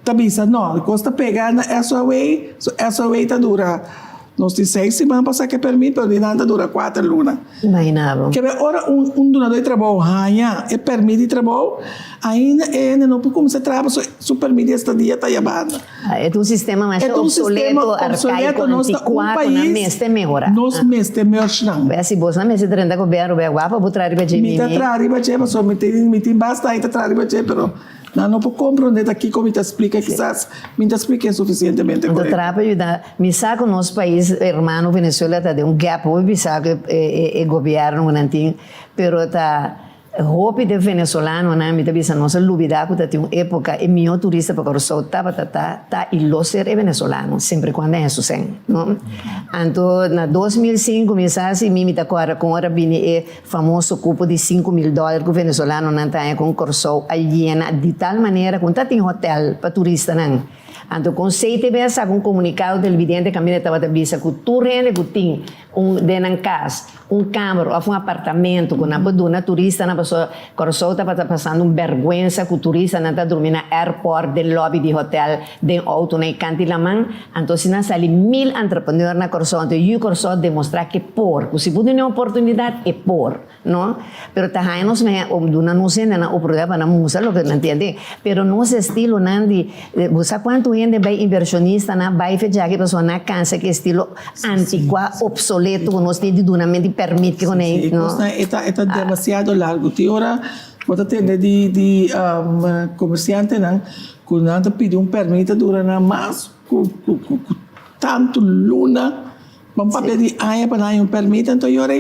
ta bisa no e kos ta pega na SOA, so SOA ta dura nos tin seis siman pa saka e permit pero di nan ta dura kuater luna. Imagina bo. Kebe ora un dunador di trabou haña e permit di trabou ainda e hende no por kuminsá traha pasobra su permit di estadia ta yabanda. E ta un sistema masha obsoleto, arcaico, anticuado, nan mester mehora. Nos mester merge nan. Wea si bos nan mester drenta gobierno wea guapa bo traha riba dje Mi ta traha riba dje pasobra mi tin mi tin basta aña ta traha riba dje pero nan no por comprende ta kico mi ta splica kisas mi ta splica suficientemente correcto. Anto traha pa yuda mi sa cu nos pais hermano Venezuela ta den un gap hopi bisa cu e gobierno cu nan tin pero ta Hopi den venezolanonan mi ta bisa nos a lubida ku ta tin un epoka e mihó turista pa Kòrsou tabata ta, ta i lo ser e venezolano semper i kuando a hesú sèn no. Anto na 2005 mi sa si mi mi ta kòrda kon ora bini e famoso kupo di 5000 dòler ku venezolanonan ta haña kon Kòrsou a yena di tal manera ku no ta tin hotèl pa turistanan. Anto kon CTB a saka un komunikado televidente kaminda tabata bisa ku tur hende ku tin un den nan kas, un kamer òf un apartamento ku nan por duna turistanan pasobra Kòrsou tabata pasando un bèrgwensa ku turistanan ta drumi na airport, den lòbi di hotèl, den outonan i kanti laman. Anto si nan sali mil entrepreneur na Kòrsou anto yu Kòrsou a demostrá ke por, ku si bo duna e oportunidat e por. No, pero ta haña nos mehé o duna nos hendenan oportunidat pa nan musa loke nan tin aden. Pero nos estilonan di, bo sa kuantu hende bai invershonistanan bai fe djaki pasobra nan a kansa ku e estilo antikuá, opsoleto ku nos tin di duna men di pèrmit ke kuné, Sí, no. kosnan e ta e ta demasiado largu. Tin ora bo ta tende di di komersiantenan ku nan ta pidi un pèrmit ta dura nan mas ku ku ku tantu luna. Ban papia di aña pa nan haña un permit anto yora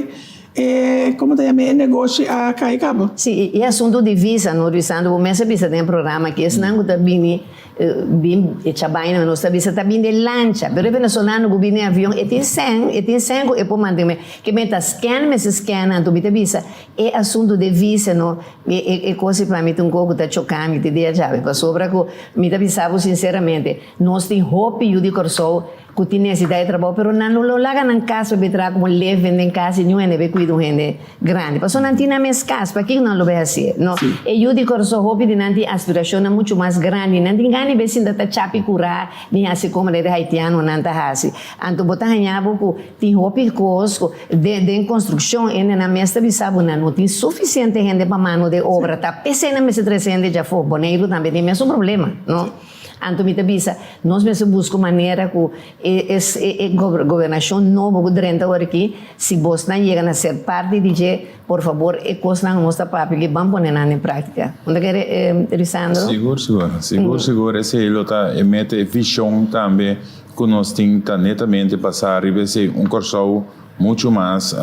e como ta yama e negoshi a kai caba. Si, e asunto di visa no Luisandro bo mes a bisa den e programa aki esnan ku ta bini. Bin echa baina nos ta bisa ta bin den lancha pero e venezolano ku bin den avion e tin sèn e tin sèn ku e por mantené ke men ta scan mester scan anto mi ta bisa e asuntu de visa no e e kos pa mi ta un kos ku ta choká mi te dia djawe pasobra ku mi ta bisa bo sinseramente nos tin hopi yu di Kòrsou ku tin nesesidat di trabou pero nan no lo laga nan kas pa bai traha komo leven den kas i niun hende bai kuida un hende grandi pasobra nan tin nan mes kas pakiko nan lo bai hasié no e yu di Kòrsou hopi di nan tin aspirashonnan muchu mas grandi nan tin gana di bai sinta ta chapi kurá ni hasi komo de haitianonan ta hasi anto bo ta haña bo ku tin hopi kos ku den den konstrukshon hende nan mes ta bisa bo nan no tin sufisiente hende pa mano de obra ta p'esei nan mester trese hende djafó Boneiru tambe tin mesun problema no. Anto mi ta bisa, nos mester buska un manera ku e e gobernashon nobo ku drenta awor aki, si bosnan yega na ser parti di dje, por fabor e kosnan ku nos ta papia aki ban pone nan den práktika. Bo ta kere, Risandro? Sigur, sigur. Sigur, sigur. Esei lo ta e meta, e vishon tambe ku nos tin ta netamente basá riba esei, un Kòrsou muchu mas.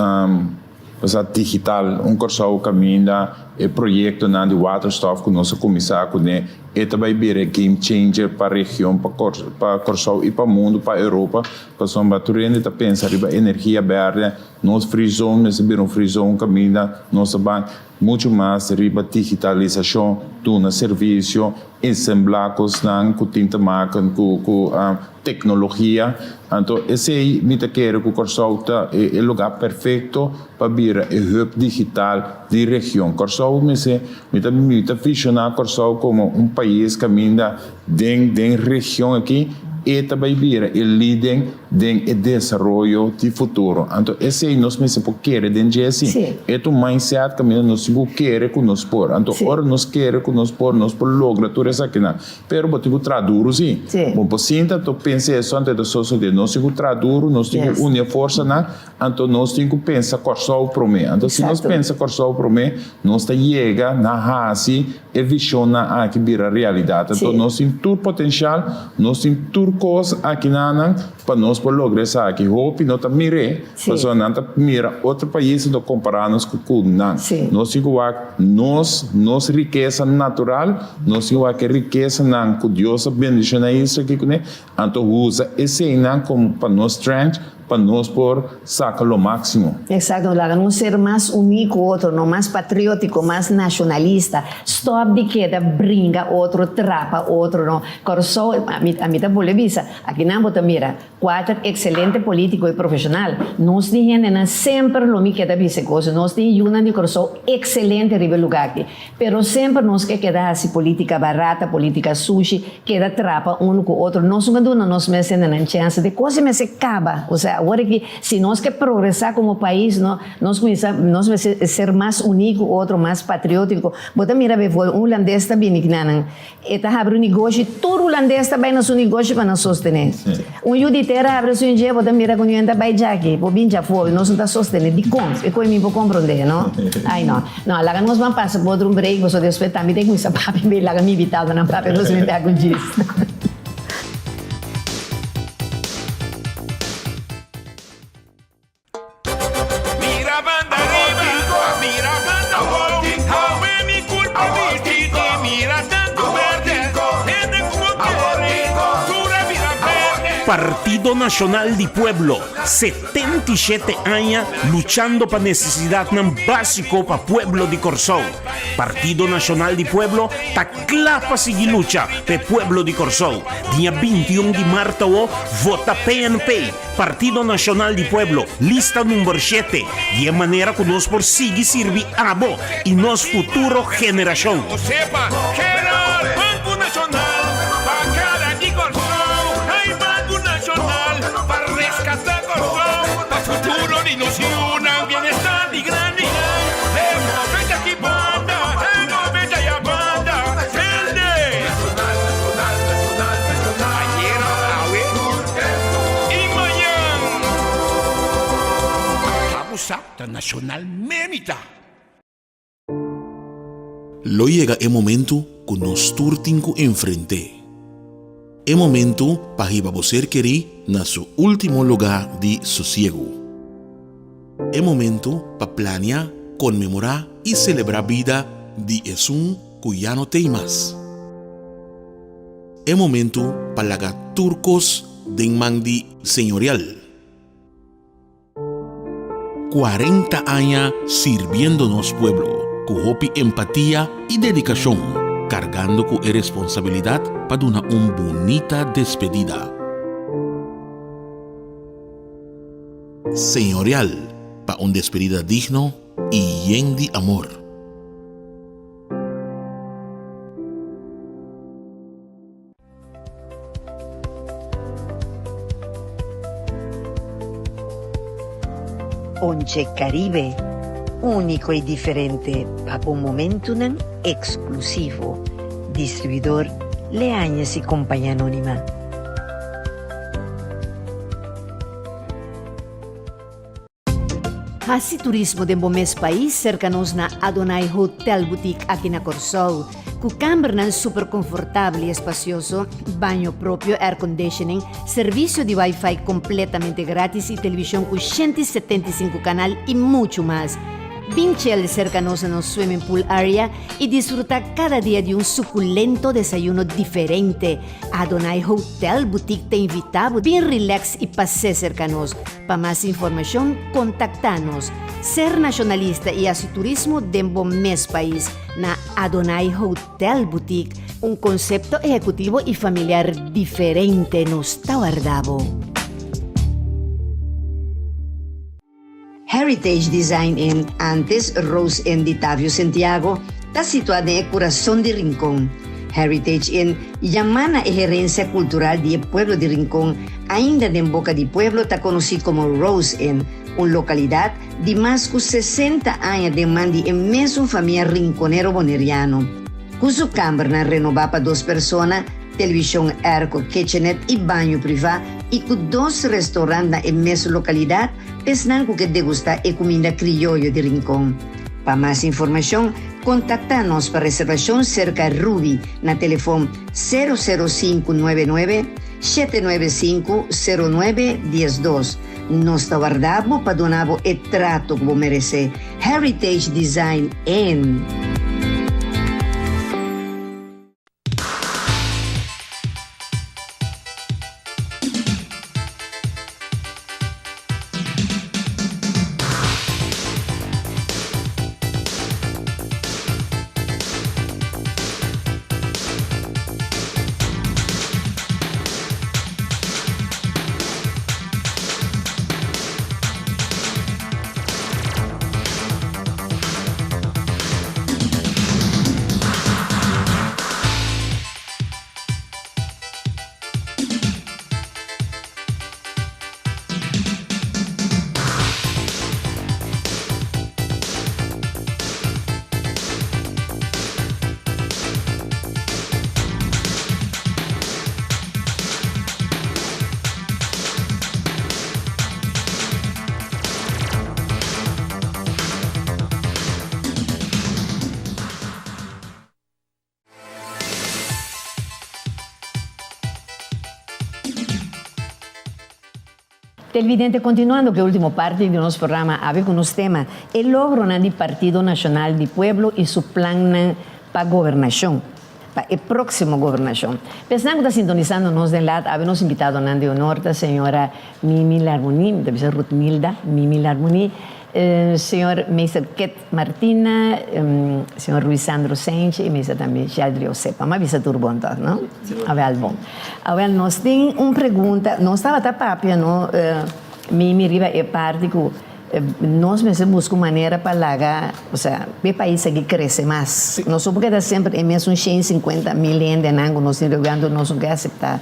Nos a digital un Kòrsou kaminda e proyektonan di waterstof ku nos a kuminsá kuné e ta bai bira e game changer pa region, pa pa Kòrsou i pa mundu, pa Europa, pasobra tur hende ta pensa riba energia bèrdè. Nos free zone mester bira un free zone kaminda nos ta ban muchu mas riba digitalisashon, duna servisio, ensemblá kosnan ku tin te maken ku ku teknologia. Anto esei mi ta kere ku Kòrsou ta e lugá perfekto pa bira e hub digital di region. Kòrsou mester, mi ta mi ta vishoná Kòrsou komo un pais kaminda den den region aki e ta bai bira e leading den e desaroyo di futuro. Anto esei nos mester por kere den dje si. E ta un mindset kaminda nos tin ku kere ku nos por. Anto ora nos kere ku nos por, nos por logra tur esakinan. Pero bo tin ku traha duru si. Bo por sinta anto pensa eso anto e ta sosodé. Nos tin ku traha duru, nos tin ku uni e forsanan, anto nos tin ku pensa Kòrsou promé. Anto si nos pensa Kòrsou promé, nos ta yega na hasi e vishonnan aki bira realidat. Anto nos tin tur potenshal, nos tin tur kos akinanan pa nos por logra esaki. Hopi no ta mir'é, pasobra nan ta mira otro pais anto kompará nos ku nan. Nos tin ku wak nos, nos rikesa natural, nos tin ku wak e rikesanan ku Dios a bendishoná Israel aki kuné, anto usa eseinan komo pa nos strength, pa nos por saka lo máksimo. Eksakto, laga nos ser mas uní ku otro, no mas patriótiko, mas nashonalista. Stòp di keda bringa otro, trapa otro, no. Kòrsou, ami, ami ta bolbe bisa, Akinan bo ta mira kuater ekselente polítiko i profeshonal. Nos tin hendenan semper lo mi keda bisa e kos, nos tin yunan di Kòrsou ekselente riba e lugá aki. Pero semper nos ke keda hasi polítika barata, polítika sushi, keda trapa unu ku otro. Nos no ka duna nos mes hendenan chènse di kos i mester kaba. Osea, awor aki si nos ke progresá komo pais no, nos kuminsá, nos mester ser mas uní ku otro, mas patriótiko. Bo ta mira befo un hulandes ta bini kinanan. E ta habri un negoshi, tur hulandes ta bai na su negoshi pa nan sostené. Un yu di tera habri su dje, bo ta mira ku niun ta bai djaki, bo bin djafó, nos no ta sostené. Dikon? E koe mi por komprondé, no? Ai no. No, laga nos ban pasa por otro un break, pasobra despues tambe ta kuminsá papia, mi laga mi invitadonan papia, nos mi bek un djis. Mira banda riba, mira banda abou, awe mi culpa bisti y mira tanto berde, hende cu bo kere, tur a bira berde. Partido Nacional di Pueblo, 77 aña luchando pa nesesidatnan básiko pa pueblo di Kòrsou. Partido Nacional di Pueblo ta kla pa sigui lucha pa e pueblo di Kòrsou. Dia 21 di mart awo, vota PNP! Partido Nacional di Pueblo, lista number shete, di e manera ku nos por sigui sirbi abo i nos futuro generashon. Sepa Gerard, Banco Nacional pa cara di Kòrsou, Ai Banco Nacional pa reskatá Kòrsou, pa futuro di nos yunan, bienestar di grandinan, E move ta ki banda, e move ta ya banda, hende! Ayera, awe. I mañan ta bo sa ta nashonal memita. Lo yega e momento ku nos tur tin ku enfrent'é. E momento pa hiba bo ser kerí na su último lugá di sosiegu. E momento pa plania, konmemorá i selebrá bida di esun ku ya no t'ei mas. E momentu pa laga tur kos den man di Señorial. 40 aña sirbiendo nos pueblo ku hopi empatia i dedikashon, kargando ku e responsabilidat pa duna un bunita despedida. Señorial pa un despedida digno i yen di amor. Ponche Caribe, úniko i diferente pa bo momentunan eksklusivo. Distribuidor Leañez y Compañía Anónima. Hasi turismo den bo mes pais serka nos na Adonai Hotel Boutique aki na Kòrsou. Ku kambernan super konfortabel i espasioso, baño propio, airconditioning, servisio di wifi kompletamente gratis i televishon ku 175 kanal i muchu mas. Bin chel serka nos na nos swimming pool area i disfrutá kada dia di un sukulento desayuno diferente. Adonai Hotel Boutique ta invitá bo bin relax i pas'é serka nos. Pa mas informashon kontaktá nos. Ser nashonalista i hasi turismo den bo mes pais na Adonai Hotel Boutique, un konsepto ehekutivo i familiar diferente nos ta warda bo. Heritage Design Inn, antes Rose Inn di Tavio Sentiago, ta situá den e kurason di Rincon. Heritage Inn yamá na e herensia kultural di e pueblo di Rincon, ainda den boka di pueblo ta konosí komo Rose Inn, un lokalidat di mas ku 60 aña den man di e mesun famia rinconero boneriano. Ku su kambernan renobá pa dos persona, televishon airco, kitchenet i baño privá i ku dos restaurant na e mesun lokalidat, Esnan ku ke degustá e kuminda krioyo di Rincon. Pa mas informashon, kontaktá nos pa reservashon serka Ruby na telefon sero sero sinku nuebe nuebe, shete nuebe sinku, sero nuebe diesdos. Nos ta warda bo pa duna bo e trato ku bo meresé. Heritage Design Inn. Televidente, continuando cu e ultimo parti di nos programa awe cu nos tema, E logronan di Partido Nacional di Pueblo y su plannan pa gobernacion. Pa e próksimo gobernashon. P'esnan ku ta sintonisando nos den lat awe nos invitadonan di honor ta señora Mimi Larmonie, mi ta bisa Ruthmilda Mimi Larmonie, señor Meester Ket Martina, señor Ruisandro Senche i meester tambe Sheldry Osepa. Mi a bisa tur bon tòg, no? Awèl bon. Awèl nos tin un pregunta, nos tabata papia no Mimi riba e parti ku Nos mester buska un manera pa laga, osea, p'e pais aki krese mas. Nos no por keda semper e mesun shen sinkuenta mil hendenan ku nos tin reunion, nos no ke aseptá.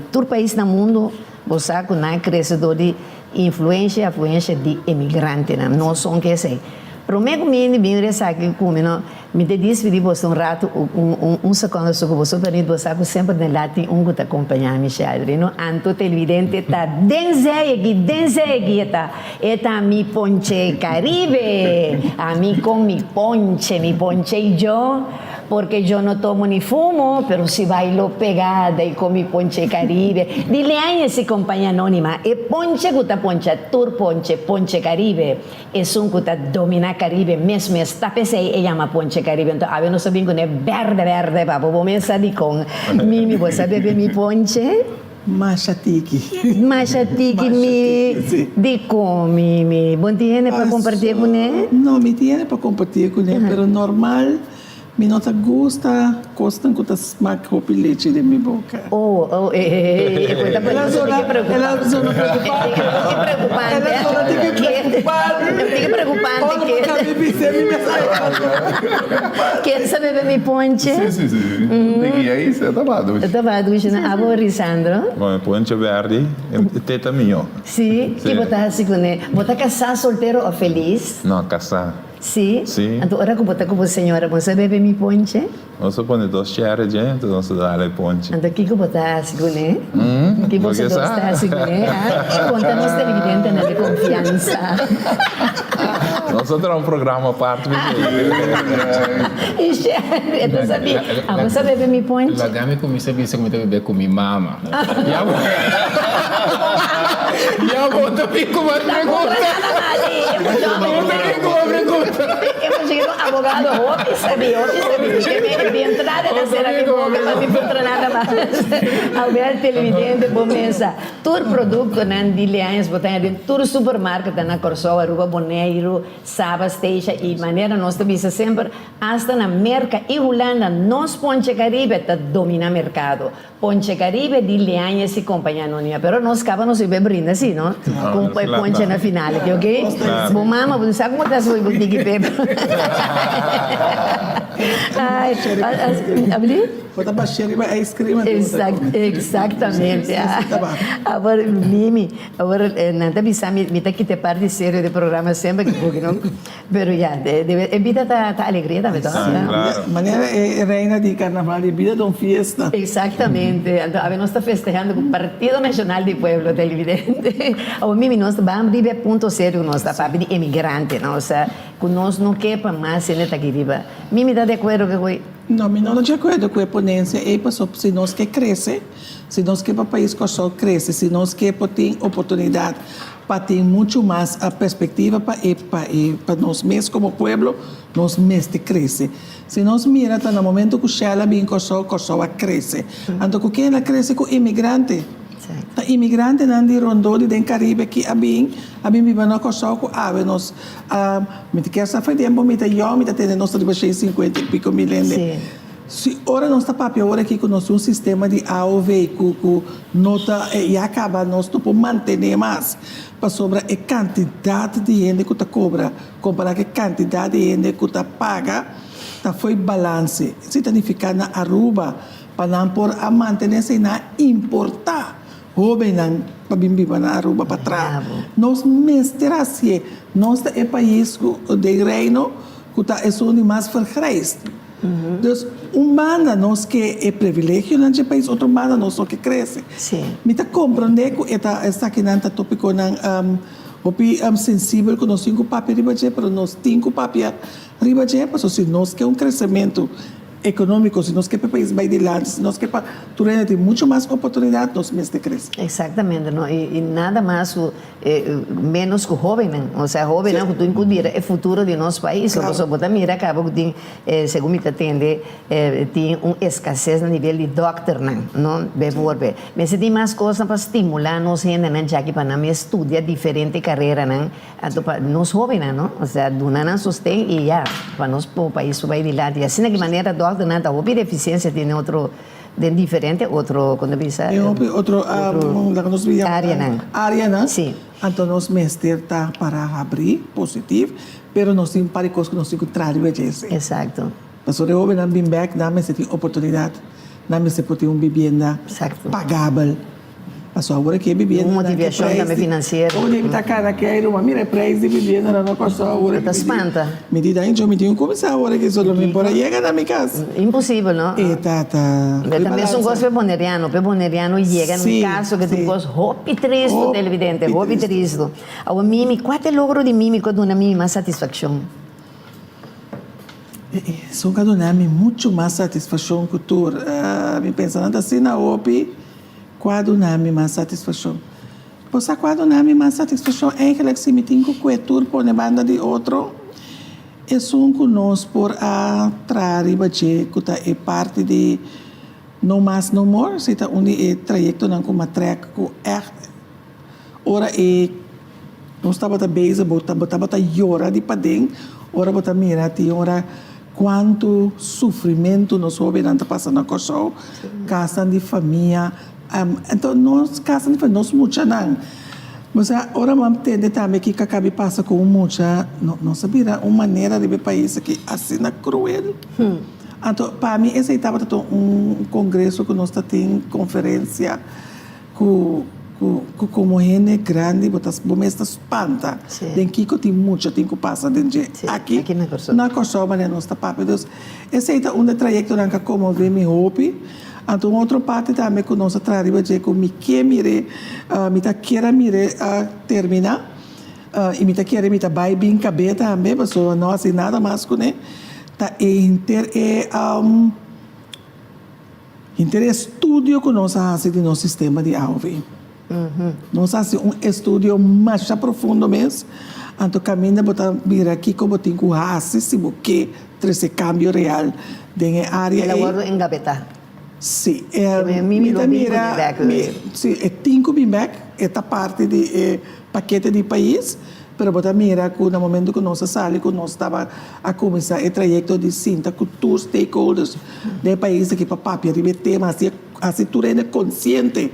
Tur pais na mundu bo sa ku nan a krese dor di influensha i afluensha di emigrantenan. Nos son ke esei. Promé ku mi bin riba esaki ku mi no, mi ta dispidí boso un ratu, un sekondo so ku boso permit, bo sa ku semper den lat tin un ku ta kompañá mi, Sheldry, no? Anto televidente ta den zee aki, den zee aki e ta. E ta mi ponche Caribe! Ami kon mi ponche, mi ponche i yo. Porque yo no tomo ni fumo, pero si bailo pegada y con mi ponche Caribe. Di Leañez y Compañía Anónima, e ponche ku ta poncha tur ponche, Ponche Caribe. Esun ku ta dominá Caribe mes mes, ta p'esei e yama Ponche Caribe. Anto awe nos ta bin kuné bèrdè bèrdè pa bo. Bo mes sa dikon. Mimi, bo sa bebe mi ponche? Masha tiki. Masha tiki mi dikon Mimi? Bo tin hende pa kompartié kuné? No, mi tin hende pa kompartié kuné, pero normal Mi no ta gusta kosnan ku ta smak hopi lechi den mi boka. Oh, oh, eh, eh, eh, eh, El a zona, el a zona preokupante. Tiki preokupante. El a zona tiki preokupante. Tiki preokupante. Ora bo ka mi bis'é mi mester a zona preokupante. Ken sa bebe mi ponche? Si, si, si. Tiki ei se ta badushi. Ta badushi na abo, Risandro? Bon, e ponche berdi, e te ta mihó. Si? Ki bo ta hasi kuné? Bo ta kasá, soltero òf felis? No, kasá. Sí? Sí. Anto ora ku bo ta ku bo señora, bo sa bebe mi ponche? Nos a pone dos chèrè dje, anto nos a dal e ponche. Anto kiko bo ta hasi kuné? Ki Bo boso ke dos sa? ta hasi kuné, ah? Konta nos televidentenan di konfiansa. Nos a traha un programa apart pa esei. I chèrè, e ta sabí. Abo sa bebe mi ponche? Laga mi kuminsá bisa ku mi ta bebe ku mi mama. Ya bo Ya bo ta bin ku mas pregunta. Bo ta bin ku mas pregunta. E conseguir un abogado hopi sabí, hopi sabí. Ke me di entrada na sera mi boca pa mi puntra nada mas. Awel televidente bo mesa tur productonan di Leaños bo ta haña den tur supermarketnan na Kòrsou, Aruba, Boneiru, Saba, Statia y manera nos ta bisa semper hasta na Merca y Hulanda nos Ponche Caribe ta domina mercado. Ponche Caribe di Leañez y Compañía Anónima. Pero nos caba nos riba e brinda si, no? Cu un ponche na final aki, ok? Bo mama, bo no sa como ta subi bo tiki pepe. Ay, abli? Bo ta bashia riba ice cream anto bo ta come. Exactamente. Awor, Mimi, awor nan ta bisa mi, mi ta kita e parti serio di e programa semper, porque no. Pero ya, e bida ta alegria tambe toch? Sí, claro. Manera e reina di carnaval, e bida ta un fiesta. Exactamente. Anto awe nos ta festehando cu Partido Nacional di Pueblo, televidente. Awor mimi nos ta ban riba e punto serio cu nos ta papia di emigrantenan, osea cu nos no ke pa mas hende ta aki riba. Mimi ta di acuerdo cu e? No, mi no ta di acuerdo cu e ponencia ey pasobra si nos ke crece, si nos ke pa pais Corsou crece, si nos ke por tin oportunidad Pa tin muchu mas perspectiva pa e pa e pa nos mes como pueblo, nos mester crece. Si nos mira ta na momento cu Shell a bin Corsou, Corsou a crece. Anto cu ken el a crece? Cu imigrante. Ta imigrantenan di rondó di den Caribe ki a bin, a bin biba na Corsou cu awe nos a, mi ta kier sa for tempo mi ta yòn, mi ta tende nos ta riba shei sinkuenta i piko mil hende. Si ora nos ta papia ora aki ku nos tin un sistema di aov ku ku no ta ya kaba nos no por mantené mas pasobra e kantidat di hende ku ta kobra kompará ku e kantidat di hende ku ta paga ta fo'i balanse. Esei ta nifiká na Aruba pa nan por a mantené esei nan a importá hóbennan pa bin biba na Aruba pa traha. Nos mester hasié. Nos ta e pais ku den Reino ku ta esun di mas vergrijsd. Dus un banda nos ke e privilegionan dje pais, otro banda nos no ke krese. Mi ta komprondé ku e ta esakinan ta topikonan hopi sensibel ku nos tin ku papia riba dje, pero nos tin ku papia riba dje pasobra si nos ke un kresementu ekonómiko, si nos ke pa e pais bai dilanti, si nos ke pa tur hende tin muchu mas oportunidat, nos mester krese. Eksaktamente, no, i nada mas ku Menos ku hóbennan, osea hóbennan ku tin ku bira e futuro di nos pais. Pasobra bo ta mira kaba ku tin, segun mi ta tende, tin un eskases na nivel di dòkternan, no? Beivoorbeeld, mester tin mas kosnan pa stimulá nos hendenan djaki pa nan mes studia diferente kareranan, anto pa nos hóbennan, no? Osea duna nan sosten i ya, pa nos pais por bai dilanti. I asina ki manera dòkternan ta hopi defisiensia tin den otro. Den diferente otro, kon ta bisa? Den hopi otro, laga nos bisa. Areanan. Areanan. Si. Anto nos mester ta para habri, positif, pero nos tin un par di kos ku nos tin ku traha riba dje esei. Exacto. Pasobra e hobennan bin bek, nan mester tin oportunidat, nan mester por tin un bibienda pagabel. Pasobra awor aki e bibienda Un motivacion tambe financiero. Ora mi ta cana aki ai ruma, mira e prijs di bibienda na no Kòrsou awor aki. Ta spanta. Mi di Daincho, mi tin ku kuminsá awor aki solo mi por a yega na mi kas. Imposibel, no? E ta ta. E ta mesun kos p'e boneriano. P'e boneriano yega na un kas ku ta un kos hopi tristu, televidente, hopi tristu. Awor Mimi, kua ta e logro di Mimi ku a duna Mimi mas satisfakshon? Esun ka duna mi muchu mas satisfashon ku tur. Mi pensa nan ta asina hopi ku a duna mi mas satisfashon. Bo sa ku a duna mi mas satisfashon? Eigenlijk si mi tin ku kue tur pone banda di otro, esun ku nos por a traha riba dje ku ta e parti di No Mas No More, si ta un di e trayektonan ku m'a trèk ku ègt Ora e nos tabata bezig bo bo tabata yora di paden ora bo ta mira tin ora kuantu sufrimentu nos hobennan ta pasa na Kòrsou, kasnan di famia, anto nos kasnan di famia nos muchanan bo sa ora bo a tende tambe kiko a kabi pasa ku un mucha no nos a bira un manera riba e pais aki asina kruel anto pa mi esei tabata un kongreso ku nos ta tin konferensia. Ku ku ku komo hende grandi bo ta bo mes ta spanta den kiko tin mucha tin ku pasa den dje aki na Kòrsou manera nos ta papia. Dus esei ta un de trayektonan ku a konmové mi hopi. Anto un otro parti tambe ku nos a traha riba dje ku mi ke mir'é mi ta kier a mir'é a terminá i mi ta kere mi ta bai bin kab'é tambe pasobra no hasi nada mas kuné ta e henter e. Henter e estudio ku nos a hasi di nos sistema di aov. Nos a hasi un estudio masha profundo mes, anto kaminda bo ta mira kiko bo tin ku hasi si bo ke trese kambio real den e área El a ei. wòrdu engabetá. Sí, Mi mi lo ta bin mira, kuné bèk. mi, sí, e tin ku bin bèk, e ta parti di e pakete di pais. Pero bo ta mira ku na momento ku nos a sali ku nos taba a kuminsá e trayekto di sinta ku tur stakeholders den e pais aki pa papia riba e tema hasi hasi tur hende konsiente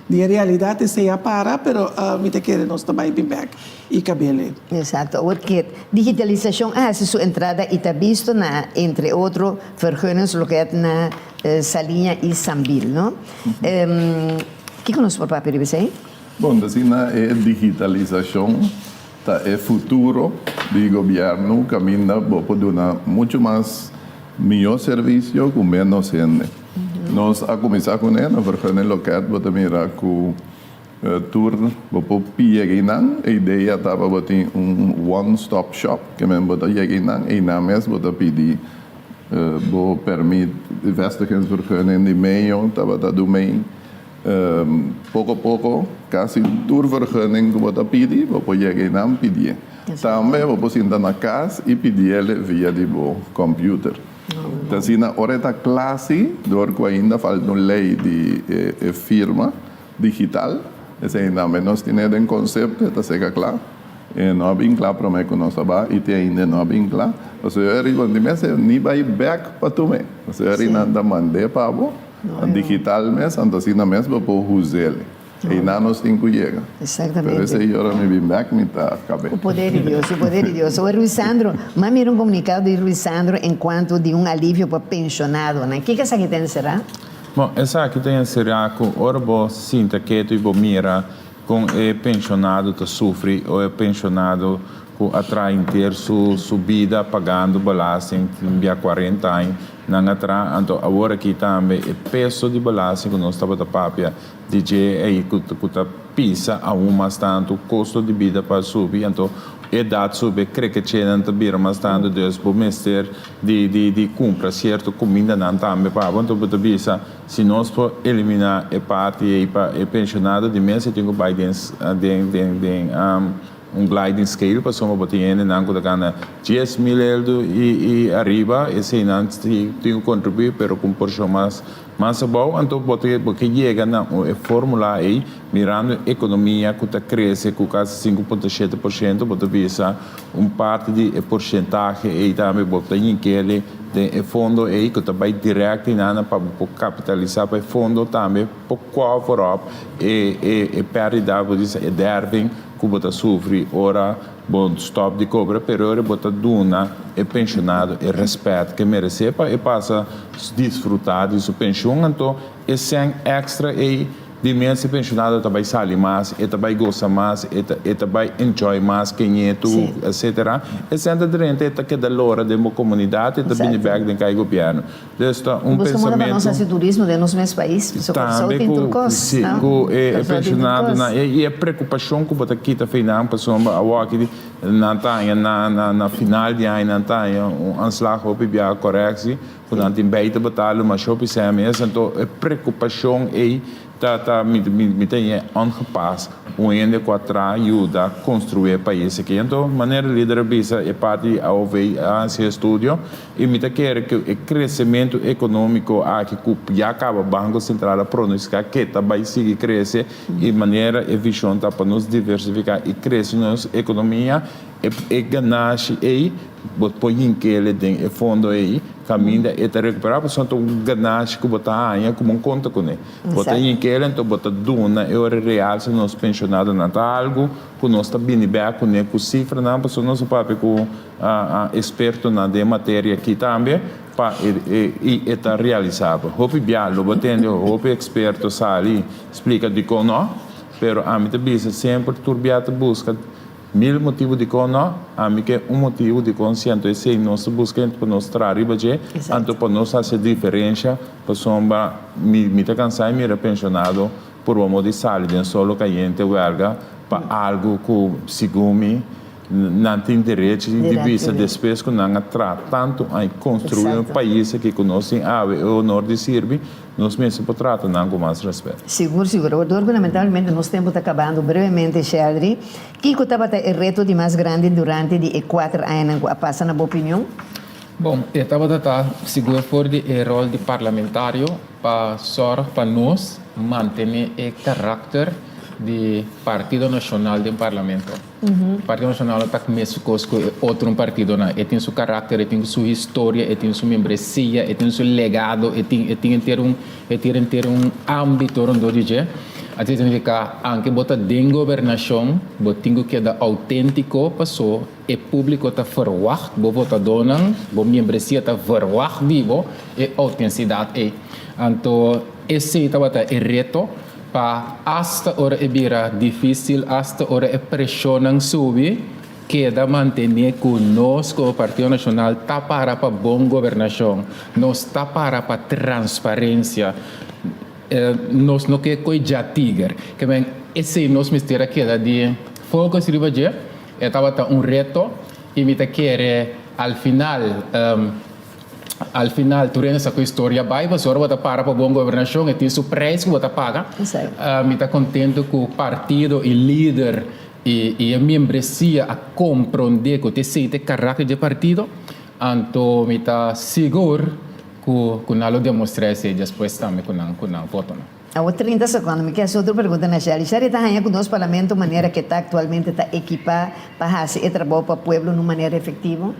di e realidat esei a para pero mi ta kere nos ta bai bin bèk i kabele. Exacto. Awor ke digitalisashon a hasi su entrada i ta bisto na entre otro vergunningsloket na Saliña i Sambil, no? Kiko nos por papia riba esei? Bon, ta asina e digitalisashon ta e futuro di gobièrnu kaminda bo por duna muchu mas mihó servisio ku ménos hende. Nos a kuminsá kuné na Vergunningloket, bo ta mira ku tur bo por pia einan. E idea ta pa bo tin un one stop shop, ke men bo ta yega einan, einan mes bo ta pidi bo pèrmit di vestigingsvergunning di meio tabata dumei. Poko poko, kasi tur vergunning ku bo ta pidi, bo por yega einan pidié. Tambe bo por sinta na kas i pidiel via di bo kòmpiuter. Ta asina ora e ta kla si, dor ku ainda falta un lei di e firma digital, esei tambe nos tine den konsepto, e ta seka kla. E no a bin kla promé ku nos a bai i te ainda e no a bin kla. Pasobra e riba di mes e ni bai bèk pa tum'é. Pasobra e rinan ta mand'é pa bo. Digital mes, anto asina mes bo por huz'el. Einan nos tin ku yega. Exactamente. Pero esei ora mi bin bek mi ta kab'é. Ku poder di Dios, ku poder di Dios. Oe Ruisandro, m'a mira un komunikado di Ruisandro en kuanto di un alivio pa penshonadonan. Kiko esaki ta enserá? Bon, esaki ta enserá ku ora bo sinta ketu i bo mira kon e penshonado ta sufri o e penshonado ku a traha henter su su bida pagando belasting bia kuarenta aña, Nan a traha, anto awor aki tambe e peso di belasting ku nos tabata papia di dje ei ku ku ta pisa aun mas tantu, kosto di bida pa subi, anto edat subi, e krekechenan ta bira mas tantu, dus bo mester di di di kumpra sierto kumindanan tambe pa bo, anto bo ta bisa si nos por eliminá e parti ei pa e penshonado di mes e tin ku bai den den den den. Un gliding scale pasobra bo tin hendenan ku ta gana 10,000 eldo i i ariba, eseinan si tin ku kontribuí pero ku un porshon mas mas abou. Anto bo ta bo ke yega na un e formula ei mirando e ekonomia ku ta krese ku kasi 5.7% bo ta bisa un parti di e porshentahe ei tambe bo ta yinkele den e fondo ei ku ta bai dirèkt einan pa bo por kapitalisá pa e fondo tambe por cover up e e e pèrdida bo bisa e derving ku bo ta sufri ora bo stòp di kobra, pero ora bo ta duna e penshonado e rèspèt ku e meresé pa e pasa disfrutá di su penshon, anto e sèn èkstra ei Di mes e pensionado ta bai sali mas, e ta bai gosa mas, e ta e ta bai enjoy mas ke ñetu, etcetera. E sèn ta drenta e ta keda lora den bo komunidat, e ta bini bèk den kai gobièrnu. Dus ta un Busca moda pa nos pensamentu hasi turismo den nos mes pais, pasobra Kòrsou tambe tin ku tur kos, si no? ku e e Kòrsou tin tur kos. pensionadonan e i e preokupashon ku bo ta kita fei nan pasobra awor aki nan ta haña na na na final di aña nan ta haña un aanslag hopi biaha kòrèk si. Ku nan tin bij ta betalen mas hopi sèn mes, anto e preokupashon ei ta ta mi mi ta ñe ongepas un hende ku a traha yuda konstruí e pais aki. Anto manera lider a bisa e parti di aov a hasi estudio i mi ta kere ku e kresementu ekonómiko aki ku ya kaba Banko Sentral a pronostiká ke ta bai sigui krese i manera e vishon ta pa nos diversifiká i krese nos ekonomia e ganashi ei Bo por hink'el den e fondo ei, kaminda e ta rekuperá, pasobra ta un ganashi ku bo ta haña ku bo no konta kuné. Bo ta hink'el, anto bo ta duna e ora real si nos penshonadonan. Ta algu ku nos ta bini bèk kuné ku sifranan, pasobra nos a papia ku ekspertonan den e materia akí tambe pa e i e ta realisabel. Hopi bia lo bo tende hopi eksperto sali splika dikon no, pero ami ta bisa semper tur bia ta buska. Mil motibu dikon no, ami ke un motibu dikon si, anto esei nos ta buska hende pa nos traha riba dje, anto pa nos hasi e diferensha, pasobra mi mi ta kansa di mira penshonado purba mo di sali den solo kayente wèlga pa algu ku segun mi nan tin derechi di bisa despues ku nan a traha tantu aña konstruí un pais aki ku nos tin awe e honor di sirbi. Nos mester por trata nan ku mas rèspèt. Sigur, sigur. Awor, dor ku lamentablemente nos tempu ta kabando, brevemente, Sheldry, kiko tabata e reto di mas grandi durante di e kuater añanan ku a pasa na bo opinion? Bon, e tabata ta sigur for di e ròl di parlamentario pa sòrg pa nos mantené e karakter di Partido Nashonal den Parlamento. Partido Nacional no ta mescos cu e otro partidonan. E tin su caracter, e tin su historia, e tin su membresia, e tin su legado, e tin e tin henter un e tin henter un ambito rondó di dje. Asina significa anke bo ta den gobernacion bo tin cu keda autentico paso e publico ta verwacht, bo votadónan, bo membresia ta verwacht di bo e autensidad ei. Anto esey tabata e reto. Pa asta ora e bira difísil, asta ora e preshonnan subi, keda mantené ku nos komo Partido Nashonal ta para pa bon gobernashon, nos ta para pa transparensia, nos no ke koe dja tiger. Ke men esei nos mester a keda di focus riba dje, e tabata un reto i mi ta kere al final. Al final tur hende sa ku historia bai pasobra bo ta para pa bon gobernashon e tin su prijs ku bo ta paga. Mi ta kontento ku partido i lider i i e miembresia a kompronde ku ta esei ta e karakter di e partido anto mi ta sigur ku ku nan lo demostra esei despues tambe ku nan ku nan votonan. Awor 30 sekondo mi ke hasi otro pregunta na Sherry. Sherry ta haña ku nos parlamento manera ke ta aktualmente ta ekipá pa hasi e trabou pa pueblo na un manera efektivo?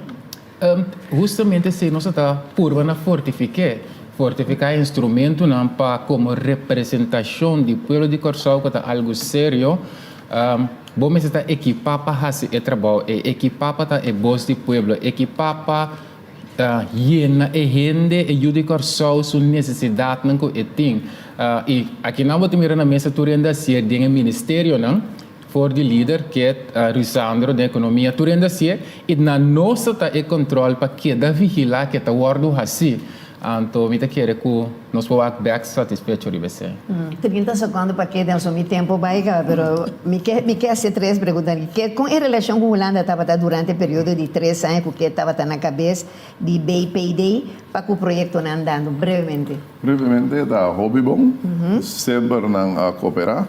Hustamente esei nos a ta purba na fortifik'é, fortifiká e instrumentonan pa komo representashon di pueblo di Kòrsou ku ta algu serio, bo mester ta ekipá pa hasi e trabou ei, ekipá pa ta e bos di pueblo, ekipá pa yena e hende, e yu di Kòrsou su nesesidatnan ku e tin. I akinan bo ta mira na mesa tur hende hasié den e ministerionan. For di lider ket Ruisandro den ekonomia tur hende hasié i na nos ta ta e kontrol pa keda vigilá ke ta wòrdu hasí. Anto mi ta kere ku nos por wak bèk satisfecho riba esei. 30 sekondo pa ke den so mi tempo bai kaba pero mi ke mi ke hasi tres pregunta aki. Ke kon e relashon ku Hulanda tabata durante e periodo di tres aña ku ke tabata na kabes di BPD pa ku proyektonan andando? Brevemente. Brevemente ta hopi bon. Semper nan a koperá.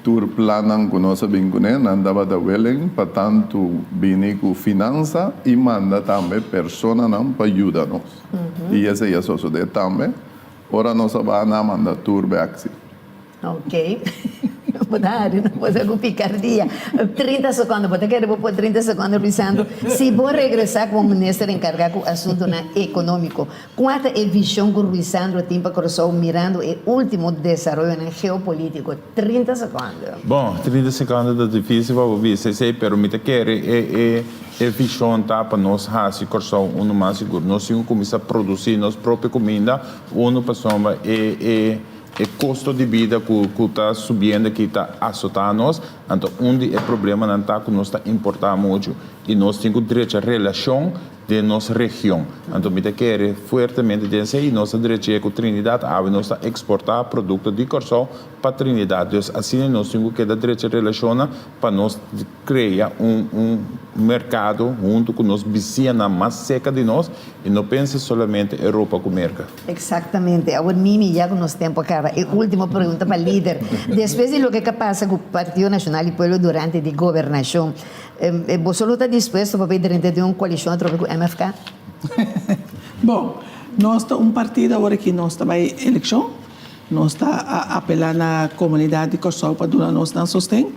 Tur plannan ku nos a bin kuné, nan tabata willing pa tantu bini ku finansa i manda tambe personanan pa yuda nos. I esei a sosodé tambe. Ora nos a baha nan a manda tur bèk si. Ok. Bo ta hari no bo ta ku pikardia. 30 sekondo, bo ta kere bo por 30 sekondo Luisandro? Si bo regresá komo minister enkargá ku asuntunan ekonómiko, Kua ta e vishon ku Ruisandro tin pa Kòrsou mirando e último desaroyonan geopolítiko? 30 sekondo. Bon, 30 sekondo ta difísil pa bo bisa esei, pero mi ta kere e e e vishon ta pa nos hasi Kòrsou unu mas sigur. Nos tin ku kuminsá produsí nos propio kuminda, unu pasobra e e. E kosto di bida ku ku ta subiendo aki ta asotá nos, anto un di e problemanan ta ku nos ta importá muchu i nos tin ku drecha relashon den nos region. Anto mi ta kere fuertemente den esei i nos ta drech'é ku Trinidad. Awe nos ta eksportá produkto di Kòrsou pa Trinidad. Dus asina nos tin ku keda drecha relashonnan pa nos krea un un merkado huntu ku nos bisianan mas serka di nos i no pensa solamente Europa ku Merka. Exactamente. Awor Mimi, ya cu nos tempo a caba, e ultimo pregunta pa lider. Despues di loke ca pasa cu Partido Nacional di Pueblo durante di gobernacion, boso lo ta dispuesto pa bay drenta den un coalicion atrobe cu MFK? Bon, nos ta un partido awor aki nos ta bay eleccion. Nos ta apela na comunidad di Corsou pa duna nos nan sosten.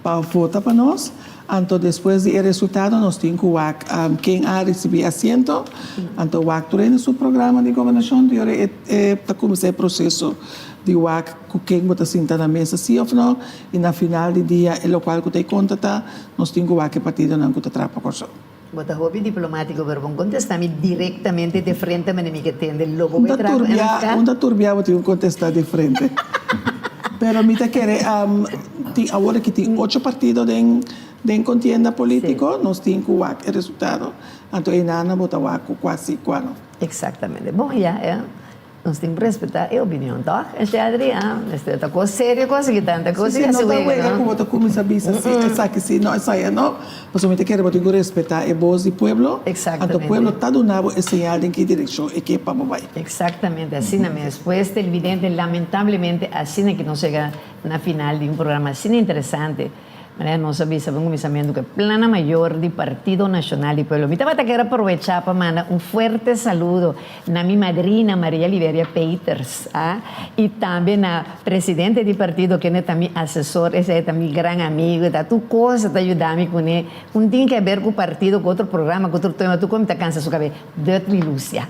Pa vota pa nos, anto despues di e resultado nos tin ku wak ken a risibí asiento, anto wak tur hende su programa di gobernashon di ora e e ta kuminsá e proseso di wak ku ken bo ta sinta na mesa si òf no, i na final di dia e lokual ku ta e konta ta nos tin ku wak e partidonan ku ta traha pa Kòrsou. Bo ta hopi diplomatico pero bon contesta mi directamente de frente manera mi ke tende lo bo bay traha cu MFK. Un ta turbia bo tin cu contesta de frente. Pero mi ta kere tin awor aki tin ocho partido den den contienda politico nos tin cu wak e resultado anto eynana bo ta wak cu cua si cua no. Exactamente. Bon ya e. Nos tin ku respetá e opinion, tòg? Esei Adri, ah, mester ta kos serio kos aki tanta kos Sí, sí, no ta wega ku bo ta kuminsá bisa si esaki si, no, esaya no. Pasobra mi ta kere bo tin ku respetá e bos di pueblo. Exactamente. Anto pueblo ta duna bo e señal den ki direkshon e ke pa bo bai. Exactamente, asina mes. Pues televidente, lamentablemente asina ki nos yega na final di un programa asina interesante. Manera nos a bisa den kuminsamentu ku e plana mayor di Partido Nashonal di Pueblo. Mi tabata kier aprovechá pa manda un fuerte saludo na mi madrina Maria Liberia Peters, a, i tambe na presidente di partido kende ta mi asesor, esei ta mi gran amigo, e ta tur kos ta yuda mi kuné, un tin ke ber ku partido, ku otro programa, ku otro tema, tur kos mi ta kansa su kabes. Dudley Lucia.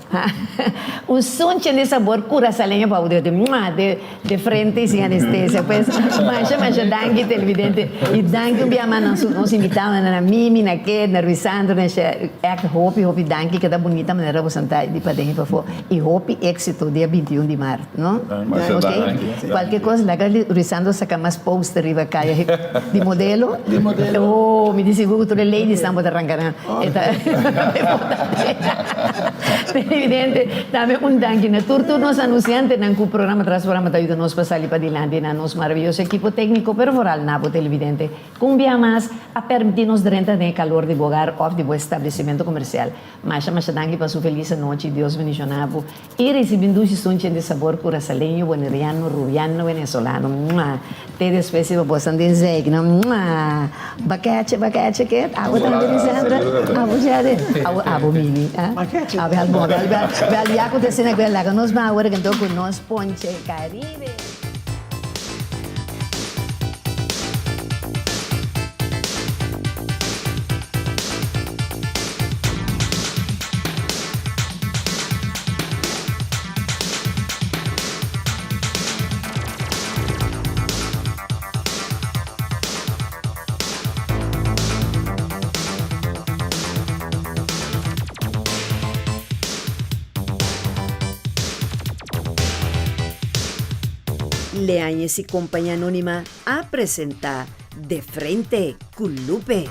Un sunche di sabor curasaleño pa bo Dudley. Mua! De de frente y sin anestesia. Pues masha masha danki televidente y danki un bia mas na nos invitadonan na Mimi, na Kate, na Ruisandro, na Shè. Echt hopi hopi danki ke ta bunita manera bo santa di paden y pafó. Y hopi exito dia 21 di maart, no? Masha danki. Ok. Cualkier cos laga Ruisandro saca mas poster riba caya di modelo. Di modelo. Oh, mi di sigur cu tur e ladiesnan bo ta ranca nan. E ta Televidente, tambe un danki na tur tur nos anunciantenan cu programa tras programa ta yuda nos pa sali padilanti na nos maravilloso ekipo tecnico, pero vooral na bo televidente cu un bia mas a permiti nos drenta den e calor di bo hogar of di bo establecimento comercial. Masha masha danki pa su feliz anochi, Dios bendiciona bo Y ricibi un dushi sunchi di sabor curasaleño, boneriano, rubiano, venezolano. Mua! Te despues si bo bosan den zeik, no? Mua! Bakeche, bakeche ke? Abo tambe, Lisandra? Abo Jerry? Abo, abo Mimi, ah? Bakeche. Abo, bel, bel, bel, bel, ya cu ta asina cu el laga nos ban awor anto cu nos ponche Caribe. Leañez y Compañía Anónima a presenta De Frente cu Lupe.